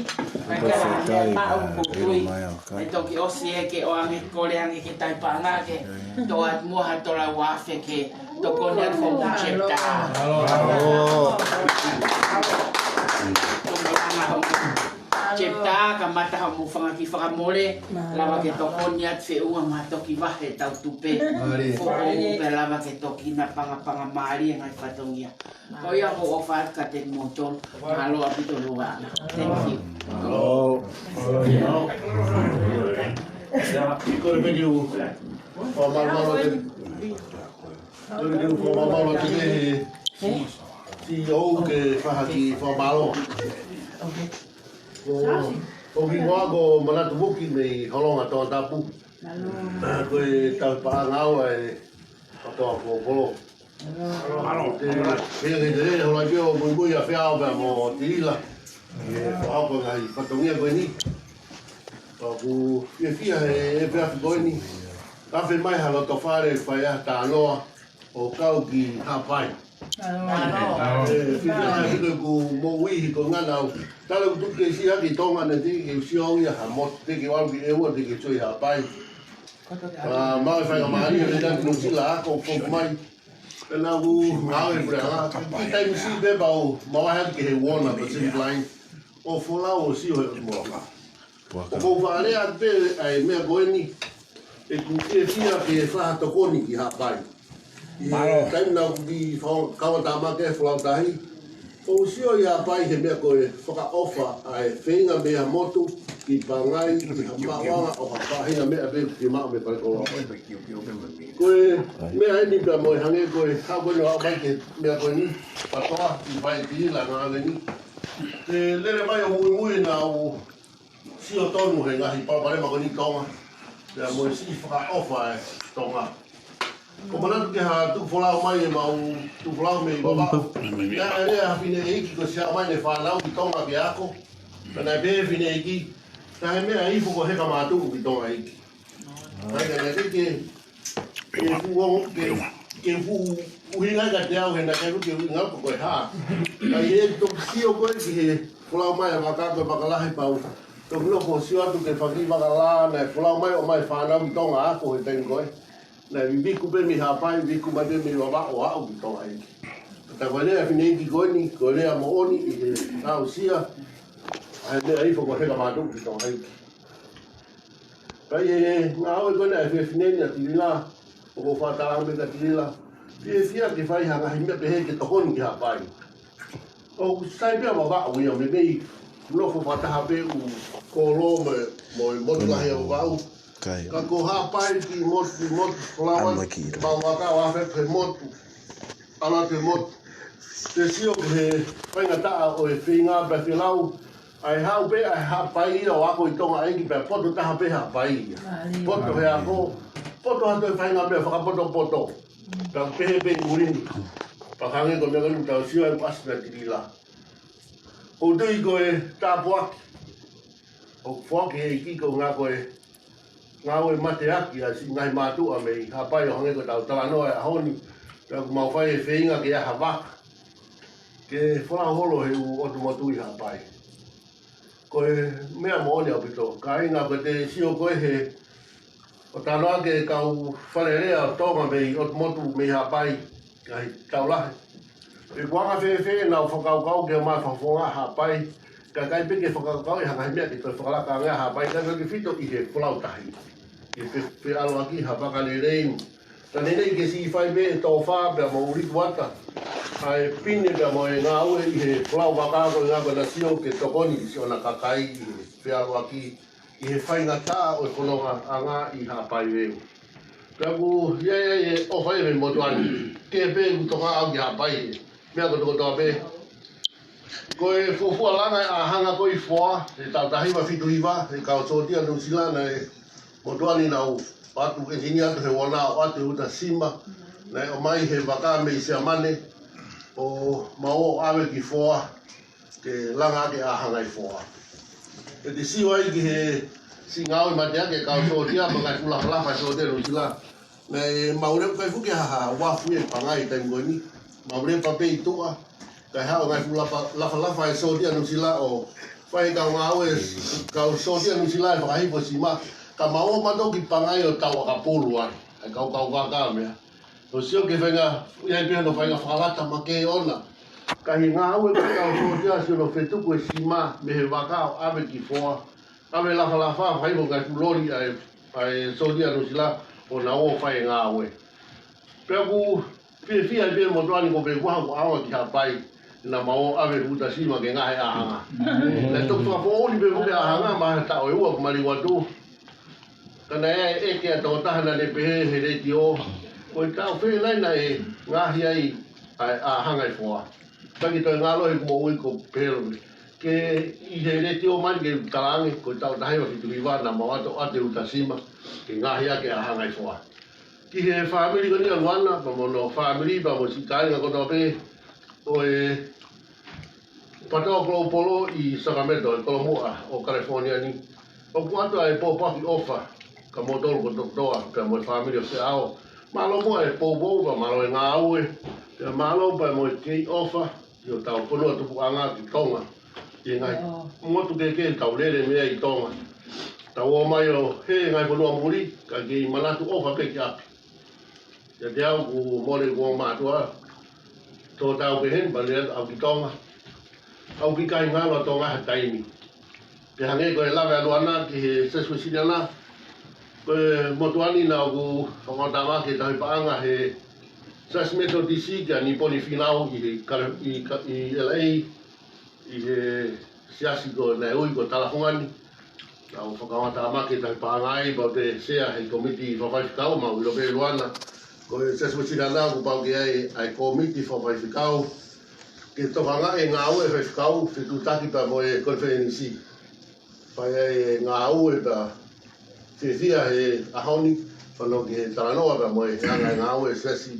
Ka ka la, ʻe maʻu ko tui. ʻE toki ʻosi ē ke ʻoange, kole ange ki he tauhi paʻanga ke tō atu muʻa ha tola ua afe ke tokoni atu ki hoʻomou chapter. Tokoni atu hoʻomou chapter, kamata hoʻomou fanga kiʻi fakamole, lava ke tokoni atu feʻunga mo ha toki vahe ʻetau tupe. Foʻou pea lava ke toki na pangapanga mālie e ngaahi fatongia. Ko ia ʻoku ou ʻofa atu kiate kimoutolu. Mālō ʻaupito Luana. Thank you. Mālō. Ia, ko e meʻa ʻoku ou fakamālō atu. Ko e meʻa ʻoku ou fakamālō atu ki he CEO ke fai ha kiʻi fakamālō. Ko, ko kiʻi hingoa ko Manatu Vuki mei Holonga Tongatapu. Ko e tauhi paʻanga au ʻa e Katoa Popolo. Ke, ke, ke, ke, hola ke o muimui ʻa Feau pea mo Tila. Ke fakahoko e ngaahi fatongia ko eni. Pea ʻoku fiefia he efiafi ko eni. Afe mai ha loto fale fai ʻa e talanoa ʻo kau ki Haʻapai. ʻE, fiefia he ʻoku moʻui he ko e ngana au. Talu ʻeku tuku ke siʻi hake ʻi Tonga naʻe teʻeki ke u sio au ia ha motu, teʻeki ke u ʻalu ki ʻEua, teʻeki ke u sio ʻi Haʻapai. ʻA, mau e faingamālie, me nā ki Nuʻusila, ako foki mai. Pea naʻa ku ngāue he puleʻanga. Kiʻi taimi siʻi pē pea u mavahe atu ki he Warner Pacific Line. ʻO folau ʻo sio he ʻotu Moloka. ʻOku ou faʻa lea atu pē ʻa e meʻa ko eni. ʻEku fiefia ke fai ha tokoni ki Haʻapai. ʻI he taimi naʻa ku kiʻi fau-, kau ʻa tāmake he folau tahi. ʻOku ou sio ʻi Haʻapai he meʻa ko e fakaʻofa ʻa e feinga mei ha motu ki Pangai, ki ha maʻuʻanga ʻo ha faʻahinga meʻa pē ke maʻu mei Palekoloa. Ko e meʻa eni pea mo e hangē ko e haʻu ko eni ʻo aʻu mai ki he meʻa ko eni, PATOA, ʻi Vaitila ngā eni. Ke lele mai ʻo muimui naʻa ku sio tonu he ngaahi palopalema ko eni ʻi Tonga. Pea mo e siʻi fakaʻofa ʻa e Tonga. ʻOku ou manatu ki ha tuku folau mai ʻemau tuku folau mei Vavaʻu. Naʻe lea ha fineʻeiki ko e siʻi haʻu mai ʻene fānau ki Tonga ke ako. Pea naʻe pehē ʻe he fineʻeiki, tā he meʻa ifo ko e heka mātuʻu ki Tonga ʻEiki. Mai ka ngai ke, ke fuʻu, ke, ke fuʻu ʻuhinga ka te au he naʻe ʻikai ke ʻuhinga ko e hā. Ka ʻi he toki sio ko ē ki he folau mai ʻa e vaka ko e vaka lahi pau. Toki nofo sio atu ki he fanga kiʻi vaka lā naʻe folau mai ʻo ʻomai fānau ki Tonga ako he taimi ko ē. Naʻe viviku pē mei Haʻapai, viviku mai pē mei Vavaʻu ʻo aʻu ki Tonga ʻEiki. Ka ko e lea fineʻeiki ko eni, ko e lea moʻoni ʻi he aʻusia ʻa e meʻa ifo ko e heka mātuʻa ki Tonga ʻEiki. Ka ʻi he ngāue ko ena ʻa e fefine ni ʻa Tilila, ʻoku ou fakatala mai kia Tilila, fiefia ke fai ha ngaahi meʻa pehē ke tokoni ki Haʻapai. ʻOku sai pē ʻa Vavaʻu ia, meimei nofo fakataha pē ʻū kolo mo e, mo e motu lahi ʻa Vavaʻu. Ka ko Haʻapai kiʻi motu, kiʻi motu, falaua, mau vaka ʻo afe he motu, ʻalu atu he motu. Te sio ki he faingataʻa ʻo e feinga pea felau, ʻa e haʻu pē ʻa e Haʻapai ia ʻo ako ʻi Tonga ʻEiki pea poto taha pē Haʻapai ia. Poto he ako, poto atu e faingamālie fakapotopoto. Tau pehē pē ʻi muli ni. Pea hangē ko e meʻa ko eni tau sio ai ʻoku ʻasi mai Tilila. ʻOku ou tui ko e tāpuaki ʻoku foaki ʻe he ʻEiki ko e ngāue, ngāue mateaki ʻa siʻi ngaahi mātuʻa mei Haʻapai ʻo hangē ko ʻetau talanoa he ʻaho ni. Pea ʻoku mau fai e feinga ke ʻai ha vaka ke folau holo he ʻū ʻotu motu ʻi Haʻapai. Ko e meʻa moʻoni ʻaupito. Kāinga, ko e te sio ko ē he ʻo talanoa ki he kau fale alea ʻo Tonga mei ʻotu motu mei Haʻapai, ngaahi taʻu lahi. Pe ko e anga fēfē ʻenau fakakaukau ke ʻomai fakafofonga Haʻapai, ka ʻikai pē ke fakakaukau ʻi ha ngaahi meʻa ke toe fakalaka ange ʻa Haʻapai, ka ʻoku tefito ʻi he folau tahi. ʻI he fe-, feʻaluʻaki ha vaka lelei. Ka neʻineʻi ke siʻi fai pē e tōfā pea mo ʻulituʻata ʻa e pine pea mo e ngāue ʻi he folau vaka ko e ngāue ko ena sio ke tokoni ki siʻona kakai ʻi he feʻaluʻaki ʻi he faingataʻa ʻo e fonongaʻanga ʻi Haʻapai veu. Pea ʻoku ʻi ai ʻa e ʻofa ia mei he motuʻa ni. Ke pē ʻoku toka au ki Haʻapai. Meʻa kotokotoa pē. Ko e fuofua langa e ʻāhanga ko ē ʻi Foa, he taʻu taha hiva fitu hiva, he kau sōtia Nuʻusila naʻe motuʻa ni nau ʻatu ʻenginia atu he uana ʻo ʻatu e uta sima, naʻe ʻomai he vaka mei Siamane, ʻo mau ō ʻave ki Foa, ke langa ʻaki e ʻāhanga ʻi Foa. Pea te sio ai ki he siʻi ngāue mateaki e kau sōtia, mo e ngaahi fuʻu lafalafa e sōtia Nuʻusila. Naʻe mau lepa kai fuke ha, ha uafu e pangai taimi ko eni. Mau lepa pē ʻi tuʻa. Kae haʻu e ngaahi fuʻu lapa-, lafalafa e sōtia Nuʻusila ʻo fai e kau ngāue, kau sōtia Nuʻusila e fakahifo sima. Ka mau ō mātou ki pangai ʻo tau ʻakapulu ai. ʻA e kau kau vaka meʻa. ʻO sio ki he faʻahinga, ʻi ai pē hono faʻahinga fakalata makehe ʻona. Ka ʻi he ngāue ko e kau sōtia sio ʻo fetuku e sima mei he vaka ʻo ʻave ki Foa. ʻAve lafalafa, fai mo e ngaahi fuʻu loli ʻa e, ʻa e sōtia Nuʻusila ʻo nau ō fai e ngāue. Pea ʻoku fiefia ai pē e motuʻa ni ko e pē kuo hoko ʻaonga ki Haʻapai, naʻa mau ō ʻave e uta sima ke ngaohi e ʻāhanga. Naʻe toki fakapoʻuli pē mo e ʻāhanga, mahalo he taʻu ʻe ua kuo maliu atu. Ka naʻe ʻeke ʻe ha tokotaha naʻa ne pehē he letiō, ko e taʻu fē nai naʻe ngaohi ai ʻa e ʻāhanga ʻi Foa. Taki toe ngalo he kuo moʻui ko Pelo. Ke ʻi he letiō mai ke talaange, ko e taʻu taha hiva fitu hiva naʻa mau ō atu ʻo ʻatu e uta sima, ke ngaohi ʻaki e ʻāhanga ʻi Foa. Ki he fāmili ko eni ʻa Luana, pea mo hono fāmili, pea mo siʻi kāinga kotoa pē ʻo e Patoa Kolopolo ʻi Sacramento, e kolomuʻa ʻo California ni. ʻOku ʻoatu ʻa e pōpoaki ʻofa, kia moutolu kotoa, pea mo e fāmili ʻo Feʻao. Mālō muʻa e poupou, pea mālō e ngāue, pea mālō pea mo e kei ʻofa, ʻi hotau fonua tupuʻanga ki Tonga. ʻI he ngaahi motu kehekehe tau lele mei ai ʻi Tonga. Tau ō mai ʻo hē he ngaahi fonua muli, ka kei manatu ʻofa pē ki ʻapi. ʻIate au ʻoku mole kuo mātuʻa. Tō tau pē heni, pea lele au ki Tonga. ʻOku ʻikai ngalo ʻa Tonga ha taimi. Pea hangē ko e lave ʻa Luana ki he Siasi Uēsiliana, ko e motuʻa ni naʻa ku fakatamaki e tauhi paʻanga he Siasi Metotisi kia Niponi Finau ʻi he Kale-, ʻi Ka-, ʻi L A, ʻi he siasi ko ē naʻe ui ko Talafunga ni. Naʻa ku fakatamaki e tauhi paʻanga ai, pea u toe sea he komiti fakafaifekau, mau ʻilo pē Luana. Ko e Siasi Uēsiliana kuo pau ke ʻi ai ʻa e komiti fakafaifekau. Ke tokangaʻi e ngāue ʻa e faifekau, fetuʻutaki pea mo e konifelenisi. Fai ai e ngāue pea fiefia he ʻaho ni, fanongo ki he talanoa pea mo e anga e ngāue ʻa e Siasi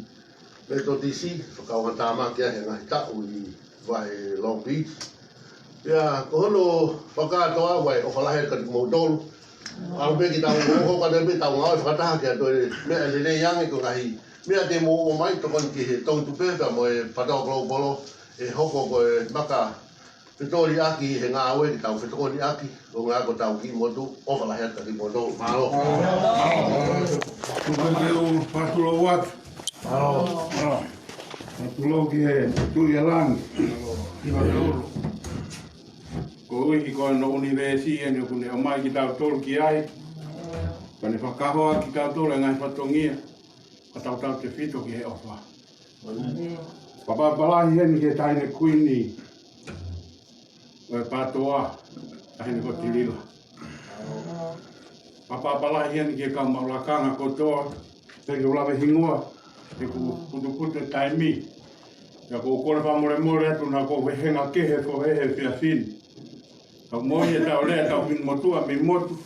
Metotisi, fakatamaki ai he ngaahi taʻu ʻi Vahe Long Beach. Pea ko hono fakakātoa ʻoku ʻofa lahi atu kiate kimoutolu, ʻAlu pē ke tau hoko, ka te pē tau ngāue fakataha ke ʻatu e meʻa lelei ange ko e ngaahi meʻa te mou ʻomai, tokoni ki he Toʻu Tupe pea mo e Pātoa Kolopolo, ʻe hoko ko e maka fetokoniʻaki he ngāue ke tau fetokoniʻaki, ʻo ngā ko tau kiʻi motu, ʻofa lahi atu kiate kimoutolu. Mālō. Tuku ke u fakatulou atu. Mālō. Mālō. Fakatulou ki he Tuʻi ʻa Langi. Koeʻuhi ko hono ʻunivēsi eni ʻoku ne ʻomai kitautolu ki ai. Pea ne fakahoa kitautolu e ngaahi fatongia. Ka tau tautefito ki he ʻofa. Fakapapālangi heni ki he Taʻahine Kuini ʻo e Pātoa, Taʻahine ko Tilila. Fakapapālangi heni ki he kau maʻu lakanga kotoa, pea ke u lave hingoa, he kuo putuputu e taimi. Pea ʻoku ou kole fakamolemole atu naʻa ku vehenga kehe fohe he efiafi ni. Ka ʻoku moʻoni ʻetau lea, ʻetau fine motuʻa mei motu,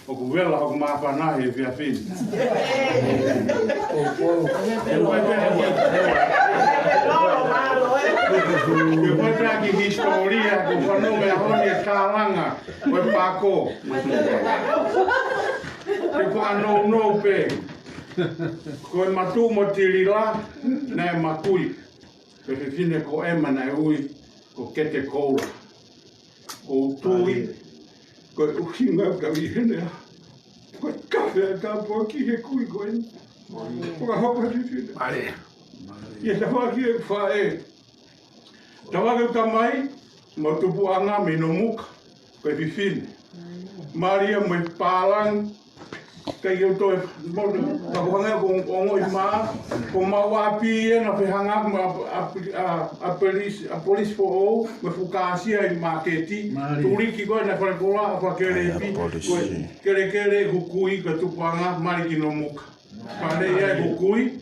ʻoku vela hoku māfana he efiafi ni. Ke fai pē ʻaki, ke fai pē ʻaki hisitōlia, ko e fanongo ʻa e honi e kalanga, ko e pako. Ke fakanounou pē. Ko e Matuʻu mo Tilila, naʻe makui. Ko e fefine ko ʻEma naʻe ui ko Kete Koula. ʻOku ou tui, ko e ʻuhinga ka ui hene a. Ko e kafe ʻa e tāpuaki he kui ko eni. Ko ka hoko he fefine. ʻIo, tapuaki e faʻē. Tapuaki e tamai, mo e tupuʻanga mei Nomuka. Ko e fefine. Mālie mo e pālangi, ʻikai ke u toe, mo, ka ko e hangē ko e ongoʻi mā, ko homau ʻapi ena fehangahangai mo e ʻa, ʻa, ʻa, ʻa polisi, ʻa polisi foʻou, mo e fukasia ʻi māketi, tuliki ko ena fale kola, ʻa fakakelekele, ko e kelekele ʻeku kui, ko e tupuʻanga, mālie ki Nomuka. Pale ia ʻeku kui,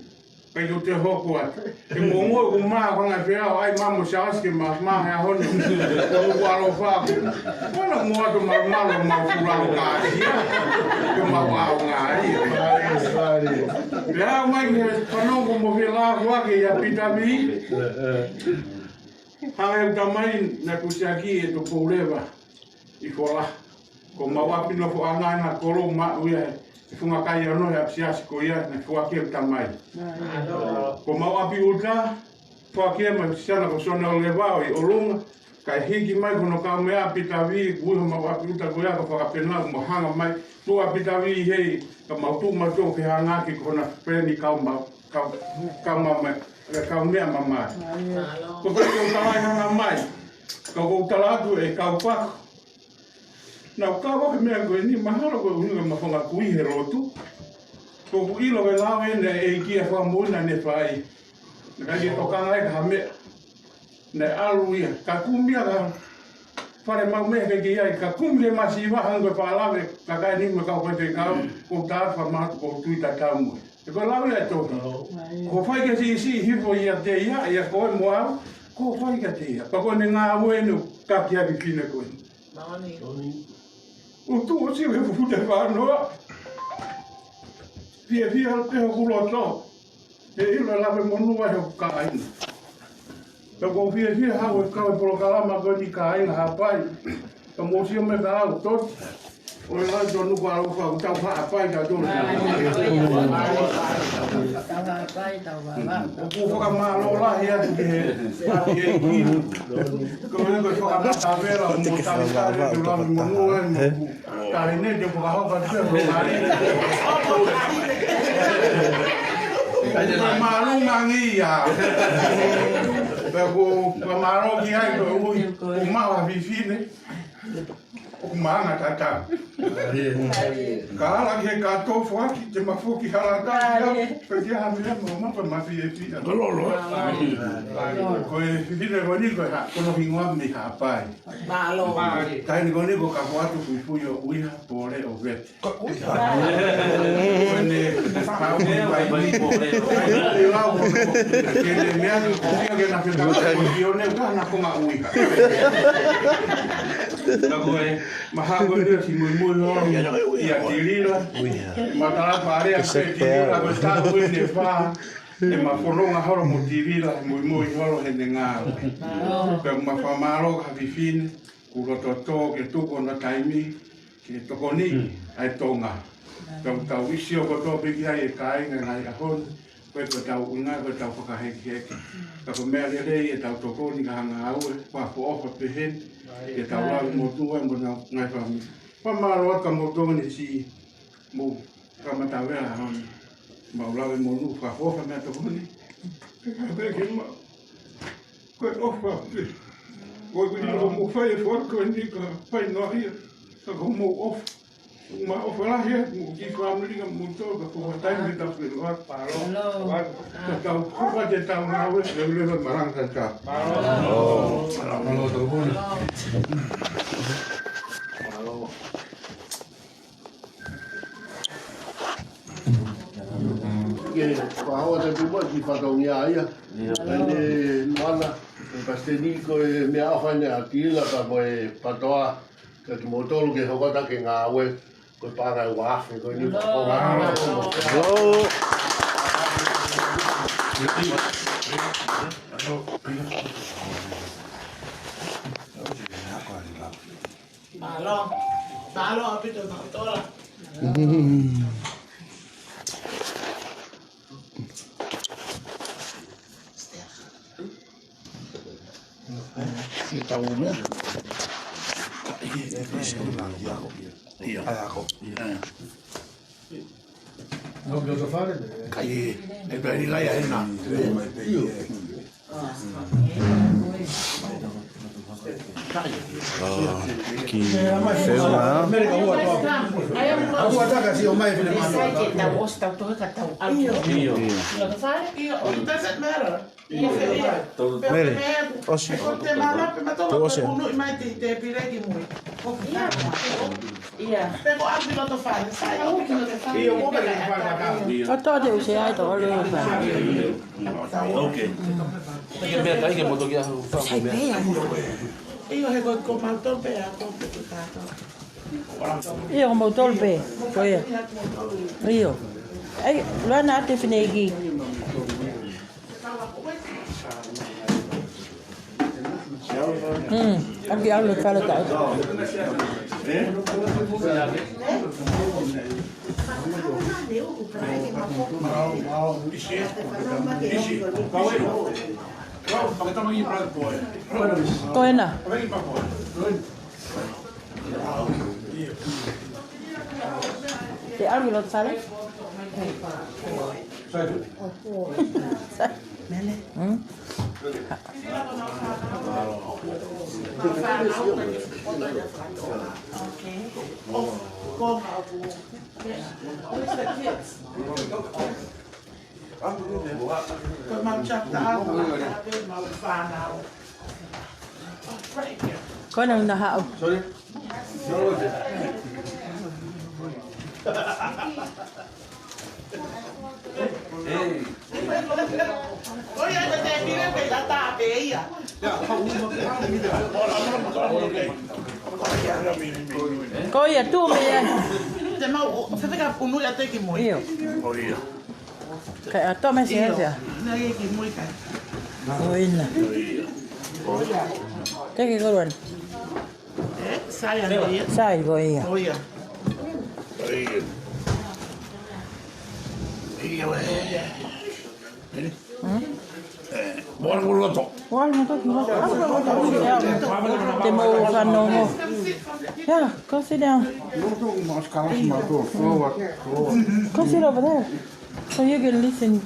ʻikai ke u toe hoko atu. He ʻoku ou ongoʻi ʻoku mā ko e ngaahi feʻao, ʻai mā mo Siaosi ke mā, mā he ʻaho ni. ʻOku ou ʻaloʻofa. Ko ena mo atu mā, mā, mā, mā, fulalo kāsia. Ke mā, mā, ngā ia. Pea mai ke fanongo mo felāveʻi ʻa Pita Vī. Hanga ʻe he tamai naʻe kusiaki ʻe Tupou Leva ʻi Fola. Ko homau ʻapi nofoʻanga ena kolo maʻu ia he funga kai ono he ʻapi siasi ko ia naʻe foaki ʻe he tamai. Ko homau ʻapi ʻuta, foaki ʻe he siana ko Sona ʻo Leva ʻi ʻolunga. Kae hiki mai ko hono kaumeʻa ʻa Pita Vī, ui homau ʻapi ʻuta ko ia ko Fakapena mo hanga mai. Tuʻu ʻa Pita Vī hei, ka mau tuʻu mau tuʻu fehangahangai ko hona peni kau mau, kau, kau mau mai, kaumeʻa mamae. Ko e fai ko e tala ʻe hanga mai, ka ʻoku ou tala atu ʻe kau pako. Naʻa ku kau he meʻa ko eni mahalo ko e ʻuhinga mafonga kui he lotu. Ko ʻeku ʻilo ke lau ʻene ʻEiki ʻa e fakamoʻoni naʻa ne fai. Naʻe ʻikai ke tokanga ia ki ha meʻa. Naʻe ʻalu ia. Ka kumi ia ka fale mau meʻa ke ki ai. Ka kumi ke masiva hangē ko e fakalave. Ka kai ni me kau faifekau. Ko u tā fakamātu ko u tui tatau mo ia. He ko e lau ia ʻe toki. Ko e fai ke siʻisiʻi hifo ʻiate ia, ʻia koe mo au. Ko e fai kiate ia. Pea ko ʻene ngāue eni ʻo kaki ʻa e fefine ko eni. ʻOku tuʻu ʻo siu he fuʻu tefanoa. Fiefia ʻaupito hoku loto. He ʻilo e lave monū ʻa hoku kāinga. Pea ʻoku ou fiefia haʻu ʻo kau he polokalama ko eni Kāinga Haʻapai. Ka mou sio mai ka au, Toti. ʻOi, ʻoku tonu ko ʻaloʻofa ʻoku tau haʻapai ka tonu. Tau haʻapai, tau haʻapai. ʻOku ou fakamālō lahi atu ki he, ki he ʻEiki. Ko e, ko e fakamatavela, mo talitali, ke lave monū ai, mo Taʻahine te fakahoko atu pē ʻo mali. Ko e mālō ngangi ia. Pea ko, ko e mālō ki ai ko e ui, ko maʻu ha fefine. ʻOku maʻanga tatau. Ka ala ki he kātoa foaki, te ma foki hala tatau. Pea ki ha meʻa mo ma pea ma fiefia. Ko e fefine ko eni ko e ha, ko hono hingoa mei Haʻapai. Mālō. Taʻahine ko eni ko Kafoatu Fuifui ʻo ʻUiha Pole ʻo Vete. Ko ʻUiha. Ko ʻene kau mai ʻi Pole. Ke ne meʻa ni ko ia ke na fetau ko Sione ka na ko ngā ʻUiha. Ka ko e maha ko eni ʻosi muimui holo ʻia Tilila. Matala pale a Tilila ko e taʻu ʻeni ʻe fā. ʻE ma fononga holo mo Tilila, muimui holo heʻene ngāue. Pea ma fakamālō ki ha fefine, kuo loto tō ke tuku hono taimi, ke ʻe tokoni ʻa e Tonga. Tau, tau ʻi ai ʻo kotoa pē ki ai e kāinga ʻi he ngaahi ʻaho ni, ko e, ko ʻetau ʻuhinga, ko ʻetau fakahekiheki. Ka ko e meʻa lelei ʻetau tokoni ki ha ngāue, fakaʻofoʻofa pehē ni, ke tau lave motuʻa mo e ngaahi fāmili. Fakamālō atu kia moutolu ni siʻi mou kamata vela hon. Mau lave monū fakaʻofoʻofa meʻa tokoni. Ke ka pē ke ma. Ko e ʻofa pē. Ko e kuni ko mou fai e foa ko eni ka fai noa ia. Ka ko mou ʻofa. Mou ʻofa lahi ē, mou kiʻi fāmili ka mou tō ka ko ha taimi ke tau ke loa. Ka tau kopa te tau ngāue, leveleva malanga ka tau. Mālō. Mālō tau puna. Ke, ko hawa te puma ki fatongia ia. Ia. Ene Luana, ko e Pasiteni ko e meʻaʻofa ʻeni ʻa Tila ka mo e Patoa, ka kimoutolu ke hoko atu ke ngāue, ko e paʻanga ʻe ua afe, ko eni ko ngā. Mālō. Mālō. Mālō ʻaupito Mautola. Ke tau meʻa. Ia. Ai ako. Ia. Kai, e pē ni kai a hena. Io. Ki Fema. Aua taka si o mai fine mano. Sai ke tau ʻosi tau tohe ka tau ʻalu. Io. Io. Io, it doesn't matter. Mele, ʻosi. Tuʻu ʻosi. Ia. Ka toa te use ai tō ʻalu. Ok. Ke meʻa kai ke moto kia hu. Sai pē ia. Io, he ko, ko mautolu pē ʻa ko pē ko tātou. Io, ko mautolu pē. Ko ia. Io. Ai, Luana ate fineʻeiki. Hmm, ake ʻalu e kala taʻu. Ko ena. Te ʻalu ki loto fale? Hmm? Ko e mau chapter ʻaho, ko e mau fānau. Ko ena na haʻu. Sorry. Ko ia ko te pire pe la ta pe ia. Ko ia tu me ia. Te mau, fefeka unu ia te ki mo. Io. Ko ia. Kai a tome se sia. Na ye ki mui kai. ʻO ina. Te ke koloan. Eh, sai ana ia. Sai ko ia. Ko ia. Ia we. Hmm? Moana ko loto. Moana ko loto. Te mau fanongo. Yeah, go sit down. Go sit over there. So you can listen.